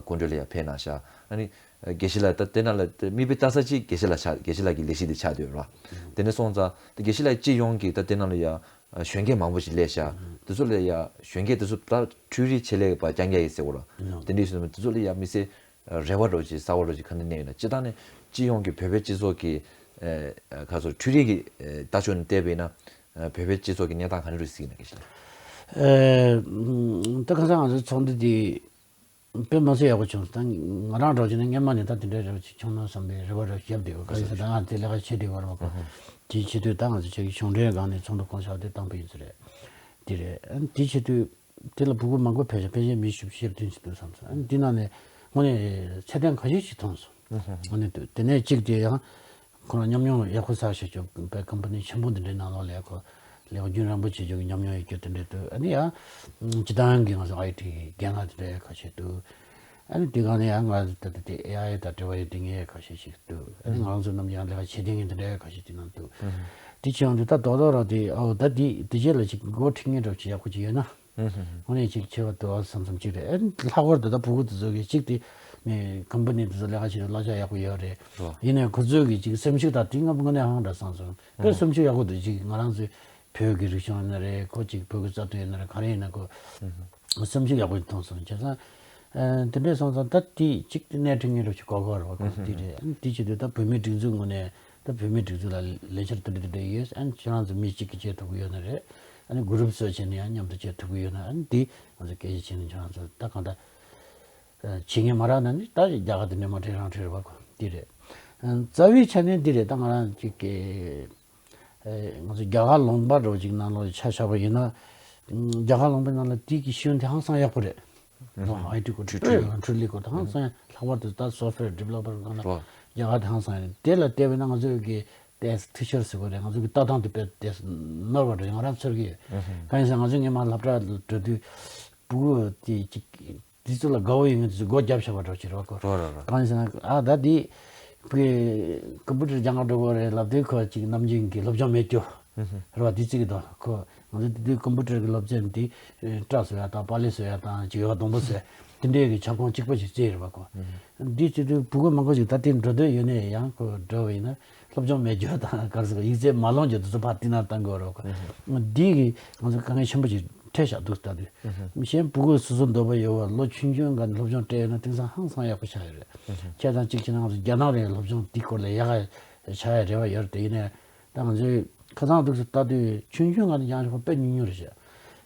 སྐུ་མགྲོན་ལ་ཡ་ཕེབས་གནང་ཤག་ཨ་ནི། དགེ་བཤེས་ལགས་ད་དེ་ནང་ལ་དམིགས་པའི་ལྟ་ས་གཅིག་དགེ་བཤེས་ལགས་ཆགས། དགེ་བཤེས་ལགས་ཀྱི་ལས་གཞི་དེ་ཆགས་བསྡད་ཡོད་རེད་བ། དེ་ནས་སོང་ཙང་ད་དགེ་བཤེས་ལགས་སྤྱི་ཡོངས་ཀྱི་ད་དེ་ནང་ལ་ཡ་གཞོན་སྐྱེས་མང་པོ་ཞིག་སླེབས་ཤག་དེ་ཚོ་ལ་ཡ་གཞོན་སྐྱེས་དེ་ཚོ་ད་འཕྲུལ་རིག་ཆེད་ལས་པ་རྐྱང་རྐྱང་ཡིན་ཟེར་བ་རེད། དེ་འདྲ་ཞིག་དེ་ཚོ་ལ་ཡ་དམིགས་བསལ་རེ་བ་འདྲ་བོ་ཅིག་གསར་བ་འདྲ་བོ་ཅིག་ག་འདྲ་གནས་ཡོད་ན། སྤྱིར་བཏང་ནས་སྤྱི་ཡོངས་ཀྱི་བོད་པའི་སྤྱི་ཚོགས་ཀྱི་ཁ་སོ་འཕྲུལ་རིག་གི་ལྟ་ཕྱོགས་ནས་བལྟས་པ་ཡིན་ན་བོད་པའི་སྤྱི་ཚོགས་ཀྱི་གནས་སྟངས་ག་འདྲ་རེད་གཟིགས་ན་དགེ་བཤེས་ལགས། ད་ཁ་སང་ང་ཚོའི་ཚོགས་འདུ་དེ། དཔེ་མ་སྲིད་ཡག་པོ་བྱུང་སོང་། ད་ང་རང་འདྲ་བྱས་ན་སྔན་མ་ནས་ད་དེ་འདྲའི་རེ་བ་ཅིག་བྱུང་ན་བསམ་པའི་རེ་བ་རེ་བཞག་བསྡད་ཡོད། ག་རེ་ཟེར་ན་ད་ང་དེ་ལས་ཀ་བྱེད་བསྡད་ཡོད་རེད་བ་ཁོ། དེའི་ཆེད་དུ་ད་ང་ཚོ་ཆེ་གི་གཞུང་འབྲེལ་སྒང་ནས་ཚོགས་འདུ་བསྐོང་བཞག་དེ་དང་པོ་ཡིན་ས་རེད། དེ་རེད། ཨ་ནི་དེའི་ཆེད་དུ་དེ་ལ་ཕྲུ་གུ་མང་པོ་ཕེབས་ཤག་ཕལ་ཆེར་མི་བཞི་བཅུ་ཞེ་བདུན་ཞིག་འདུག་བསམ་སོང་། ཨ་ནི་དེ་ནང་ནས་དངོས་གནས་ཚད་ལྡན་ཁ་ཤས་ཤིག་མཐོང་སོང་། དངོས་གནས་འདུག་དེ་ནས་གཅིག་དེ་ཡང་། ཁོ་རང་ཉམས་མྱོང་ཡག་པོ་བསགས་བྱས་ཀྱང་བའི་ཀམ་པ་ནི་ཆེན་པོ་འདི་འདྲའི་ནང་ལོགས་ལ་ཁོ་ལས་ཀ་རྒྱུན་རིང་པོ་བྱེད་རྒྱུ་གི་ཉམས་མྱོང་ཡོད་རྒྱུ་དེ་འདྲ་འདུག་ཨ་ནི་ཡང་སྤྱི་བཏང་གི་ང་ཚོ་ཨའི་ཊི་གི་རྒན་ལགས་དེ་འདྲ་ཁ་ཤས་འདུག་ཨ་ནི་དེ་ག་ནས་ཡང་ང་ཚོ་ད་ལྟ་དེ་ཨེ་ཨའི་དང་འབྲེལ་བ་ཡོད་དེ་ངས་ཁ་ཤས་ཤིག་འདུག་ཨ་ནི་ང་རང་ཚོ་ནམ་ཡང་ལས་ཀ་བྱེད་བསྡད་མཁན་དེ་འདྲ་ཁ་ཤས་དེ་ནང་འདུག་དེ་བྱས་ཡོང་དུས་ད་རྡོག་རྡོག་རང་དེ་ཨོ་ད་དེ་དེ་རྗེས་ལ་ཅིག་འགོ་ཁྲིད་མཁན་འདྲ་བོ་ཅིག་ཡག་པོ་ཅིག་ཡོད་ན། དངོས་གནས་ཅིག་ཆེ་བ་འདུག་ཨ་བསམ་བསམ་ཅིག་རེད། ཨ་ནི་ལྷག་པར་དུ་ད་ཕྲུ་གུ་དེ་ཚོ་གི་ཅིག་དེ་ནས་ཀམ་པ་ནི་དེ་ཚོ་ལས་ཀ་བྱེད་དུས་གླ་ཆ་ཡག་པོ་ཡོད་རེད། ཡིན་ནའི་ཁོ་ཚོའི་གི་ཅིག་སེམས་ཤུགས་དང་དེ་ང་དངོས་གནས་ཧང་འདྲ་བསམ་སོང་། དཔེ་སེམས་ཤུགས་ཡག་པོ་འདུག་ཅིག་ང་རང་ཚོའི་བོད་ཀྱི་རིག་གཞུང་ཡིན་ན་རེད། ཁོ་ཅིག་བོད་ཀྱི་རྩ་དོན་ཡིན་ན་རེད། ག་རེ་ཡིན་ན་ཁོ་སེམས་ཤུགས་ཡག་པོ་མཐོང་སོང་། བྱས་ཙང་དེ་འདྲས་སོང་ཙང་ད་དེ་ཅིག་དེ་སྣེ་ཁྲིད་མཁན་འདྲ་ཅིག་དགོས་ཀྱི་རེད་བ། ཁོ་དེ་རེད། ཨ་ནི་དེ་བྱེད་དུས་ད་བོད་མིའི་སྒྲིག་འཛུགས་ངོས་ནས། ད་བོད་མིའི་སྒྲིག་འཛུགས་ལ་ལས་འཆར་དེ་འདྲ་དེ་འདྲ་ཡོད། ཨ་ནི་ཁྱེད་རང་ཚོ་མི་གཅིག་གིས་བྱེད་ཐུབ་ཀྱི་ཡོད་ན་རེད། ཨ་ནི་གུ་རུབ་བཟོས་བྱས་ནས་ཡང་མཉམ་དུ་བྱེད་ཐུབ་ཀྱི་ཡོད་ན། ཨ་ནི་འདི་ང་ཚོ་སྐད་ཆ་བྱས་ནས་ཁྱེད་རང་ཚོ་ད་གང་ལྟར་བྱེད་མཁན་མ་རག་ན་ནི་ད་རྒྱ་གར་དེ་འདྲ་མ་འཕྲད་རང་འཕྲད་རེད་བ་ཁོ། འདི་རེད། རྩ་བའི་ཆ་ནས་འདི་རེད། ད་ང་རང་གཅིག་གི་ང་ཚོ་རྒྱ་གར་ལུང་པ་འདྲ་བོ་ཅིག་ནང་ལོགས་ཆ་བཞག་པ་ཡིན་ན། རྒྱ་གར་ལུང་པའི་ནང་ལ་དེ་གི་ཤེས་ཡོན་དེ་ཧང་སང་ཡག་པོ་རེད། ཨའི་ཊི་སྐོར་འཕྲུལ་འཕྲུལ་ལས་སྐོར་དང་ཧང་སང་ཡང་ལྷག་པར་དུ་ད་སོཕ་ཝེར་ཌི་ཝེ་ལོ་པར་སྒང་ལ་ཨོ། རྒྱ་གར་དེ་ཧང་སང་ཡང་དེ་ལ་བལྟས་པས་ན་ང་ཚོའི་གི་ཏེས་ཊི་ཆར་ཟེར་དགོས་རེད། ང་ཚོ་གི་ལྟ་སྟངས་དེ་དཔེ་ཏེས་ནོར་བ་འདྲ་ང་རང་ཚོར་གི་ཡོད། གང་ཡིན་ཟེར་ང་ཚོ་སྔོན་མ་སློབ་གྲྭ་ལ་འགྲོ་དུས་ ཕྲུ་གུ་དེ་ཅིག་དེ་ཚོ་ལ་དགའ་བོ་ཡོད་མཁན་དེ་ཚོ་སྒོ་རྒྱབ་བཞག་པ་འདྲ་ཅིག་རེད་བ་ཁོ། རོ་རོ་རོ། གང་ཡིན་ཟེར་ན་ཨ་ད་དེ་ཕྲུ་གུས་ཀམ་པུ་ཊར་སྦྱང་ག་འགྲོ་དགོས་རེད་ལབ་དུས་ཁོ་ཅིག་ནམ་རྒྱུན་གྱི་སློབ་སྦྱོང་མེད་རྒྱུ་རེད་བ། དེ་རྩིས་ཀྱི་འདུག་ཁོ། ང་ཚོ་དེ་དུས་ཀམ་པུ་ཊར་གྱི་སློབ་ཚན་དེ་སྐྲ་བཟོ་ཡ་དང་པ་ལེ་བཟོ་ཡ་དང་ཅིག་ཡོ་ག་སྡོང་པོ་བཟོ་ཡ་དེ་འདྲའི་གི་ཁྱབ་ཁོངས་གཅིག་པ་ཞིག་བརྩིས་རེད་བ་ཁོ། འདི་བྱེད་དུས་ཕྲུ་གུ་མང་པོ་ཞིག་ད་ལྟའི་འགྲོ་འདོད་ཡོད་ནའི་ཡང་ཁོ་འགྲོ་བ་ཡིན་ན་སློབ་སྦྱོང་མེད་རྒྱུ་དང་ག་རེ་ཟེར་ཡིག་ཚད་མ་ལོན་རྒྱུ་དེ་ཚོ་ཕར་བསྟི་ན་བཏང་དགོས་རེད་ཁོ། འདི་གི་ང་ཚོ་དཀའ་ངལ་ཆེན་པོ་ཞིག་འཕྲད་བཞག་འདུག་ད་དུས། གཞན་ཕྲུ་གུ་སོ་སོ་འདོད་པ་ཡོད་པ་ལོ་ཆུང་ཆུང་སྒང་ནས་སློབ་སྦྱོང་སྤྲད་ཡོད་ན་དེང་སང་ཧང་སང་ཡག་པོ་ཆགས་ཡོད་རེད། བྱས་ཙང་གཅིག་བྱས་ན་ང་ཚོ་རྒྱ་ནག་རེད་སློབ་སྦྱོང་འདི་སྐོར་ལ་ཡག་ག་ཆགས་ཡ་རེ་བ་ཡོད་རེད་དེ་ཡིན་ནའི། ད་ང་ཚོའི་ཁ་སང་འདུག་སེ་ལྟ་དུས་ཆུང་ཆུང་སྒང་ནས་སྦྱང་ཤོག་དཔེ་ཉུང་ཉུང་རེད་ཤག་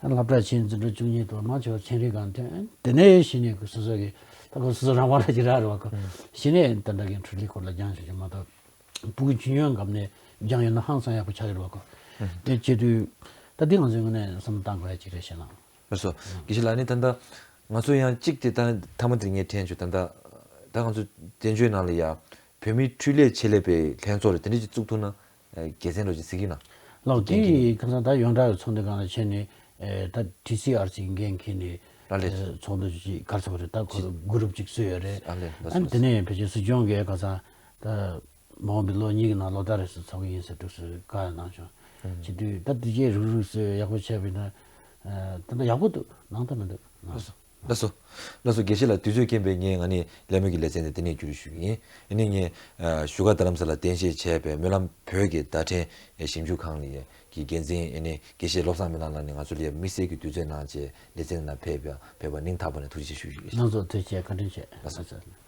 སློབ་གྲྭ་ཆེན་འཛིན་གྲྭ་བཅུ་གཉིས་དང་མང་ཆེ་བ་ཚན་རིག་སྒང་ཐོན་དེ་ནས་གཞི་ནས་སོ་སོ་གི་ད་ཁོ་སོ་སོ་རང་དབང་ལ་ཅི་རག་རེད་བ་ཁོ། གཞི་ནས་ད་ལྟ་གི་འཕྲུལ་ལས་སྐོར་ལ་སྦྱང་ཤོག་ཅིག་མ་གཏོགས་ཕྲུ་གུ་ཆུང་ཆུང་སྒང་ནས་སྦྱང་ཡོད་ན་ཧང་སང་ཡག་པོ་ཆགས་ཀྱི་རེད་བ་ཁོ། དེ་བྱེད་དུས་ད་འདི་ང་ཚོའི་ངོས་ནས་བསམ་བློ་བཏང་དགོས་ཡ་ཅིག་རེད་ཤག་ལགས། ལགས་སོ། དགེ་བཤེས་ལགས་ནི་ད་ལྟ་ང་ཚོ་ཡང་གཅིག་དེ་ད་མཐའ་མ་དེ་ངས་དྲན་བྱུང་ད་ལྟ་ད་ང་ཚོ་བཙན་བྱོལ་ནང་ལ་ཡ་བོད་མིའི་འཕྲུལ་ལས་ཆེད་ལས་པའི་ལྷན་ཚོགས་རེད་དེ་འདྲ་ཅིག་བཙུགས་ཐུབ་ན། དགེ་མཚན་རོ་ཅིག་གཟིགས་ཀྱི་ན། ལགས་འགན་འཁྱེར་དེ་ཁ་སང་ད་ཡོངས་གྲགས་ཀྱི་ཚོགས་འདུ་སྒང་ལ་ཕྱིན་ནས་ད་ཊི་སི་ཨར་སི་འགན་འཁྱེར་ནས་ཨ་ལས། ཚོགས་འདུ་ཅིག་ག་རེ་ཟེར་བ་རེད་ད་ཁོ་གུ་རུབ་ཅིག་བཟོས་ཡོད་རེད། ཨ་ལས་ལགས་སོ། ཨ་ནི་དེ་ནས་ཕལ་ཆེར་སྲིད་སྐྱོང་གིས་ཁ་སང་ད་མ་འོངས་པའི་ལོ་གཉིས་ཀྱི་ནང་ལོ་ལྟར་རེ་ཞིག་ཚོགས་ཀྱི་ཡིན་ཟེར་འདུག་ཟེར་བཀའ་ཡང་གནང་བྱུང་། བྱེད་དུས་ད་དེ་རྗེས་རུག་རུག་བཟོས་ཡག་པོ་བྱས་པ་ཡིན་ན་ད་ལྟ་ཡག་པོ་འདུག་ནང་ད་མི་འདུག་ལགས་སོ། ལགས་སོ། ལགས་སོ། དགེ་བཤེས་ལགས་དུས་ཚོད་རྐྱེན་པས་ངས་ང་ནི་གླེང་མོལ་གྱི་ལེ་ཚན་དེ་དེ་ནས་བསྒྱུར་ཞུ་གི་ཡིན། ཨ་ནི་ངས་བཞུགས་སྒར་རྡ་རམ་ས་ལ་གཏན་བཞེས་བྱས་པའི་སྨོན་ལམ་བོད་ཀྱི་བརྡ་འཕྲིན་ཞིབ་འཇུག་ཁང་ལ་ཡ་གི་འགན་འཛིན་ཨ་ནི་དགེ་བཤེས་བློ་བཟང་སྨོན་ལམ་ལགས་ནས་ང་ཚོ་ལ་ཡ་དམིགས་བསལ་གྱི་དུས་ཚོད་གནང་བྱས་ལེ་ཚན་ནང་ཕེབས་པ་ཕེབས་པ་སྙིང་ཐག་པ་ནས་ཐུགས་རྗེ་ཆེ་ཞུ་ཞུ་གི་ཡིན། ལགས་སོ་ཐུགས་རྗེ་ཆེ་བཀའ་དྲིན་ཆེ། ལགས་སོ། ལགས་སོ།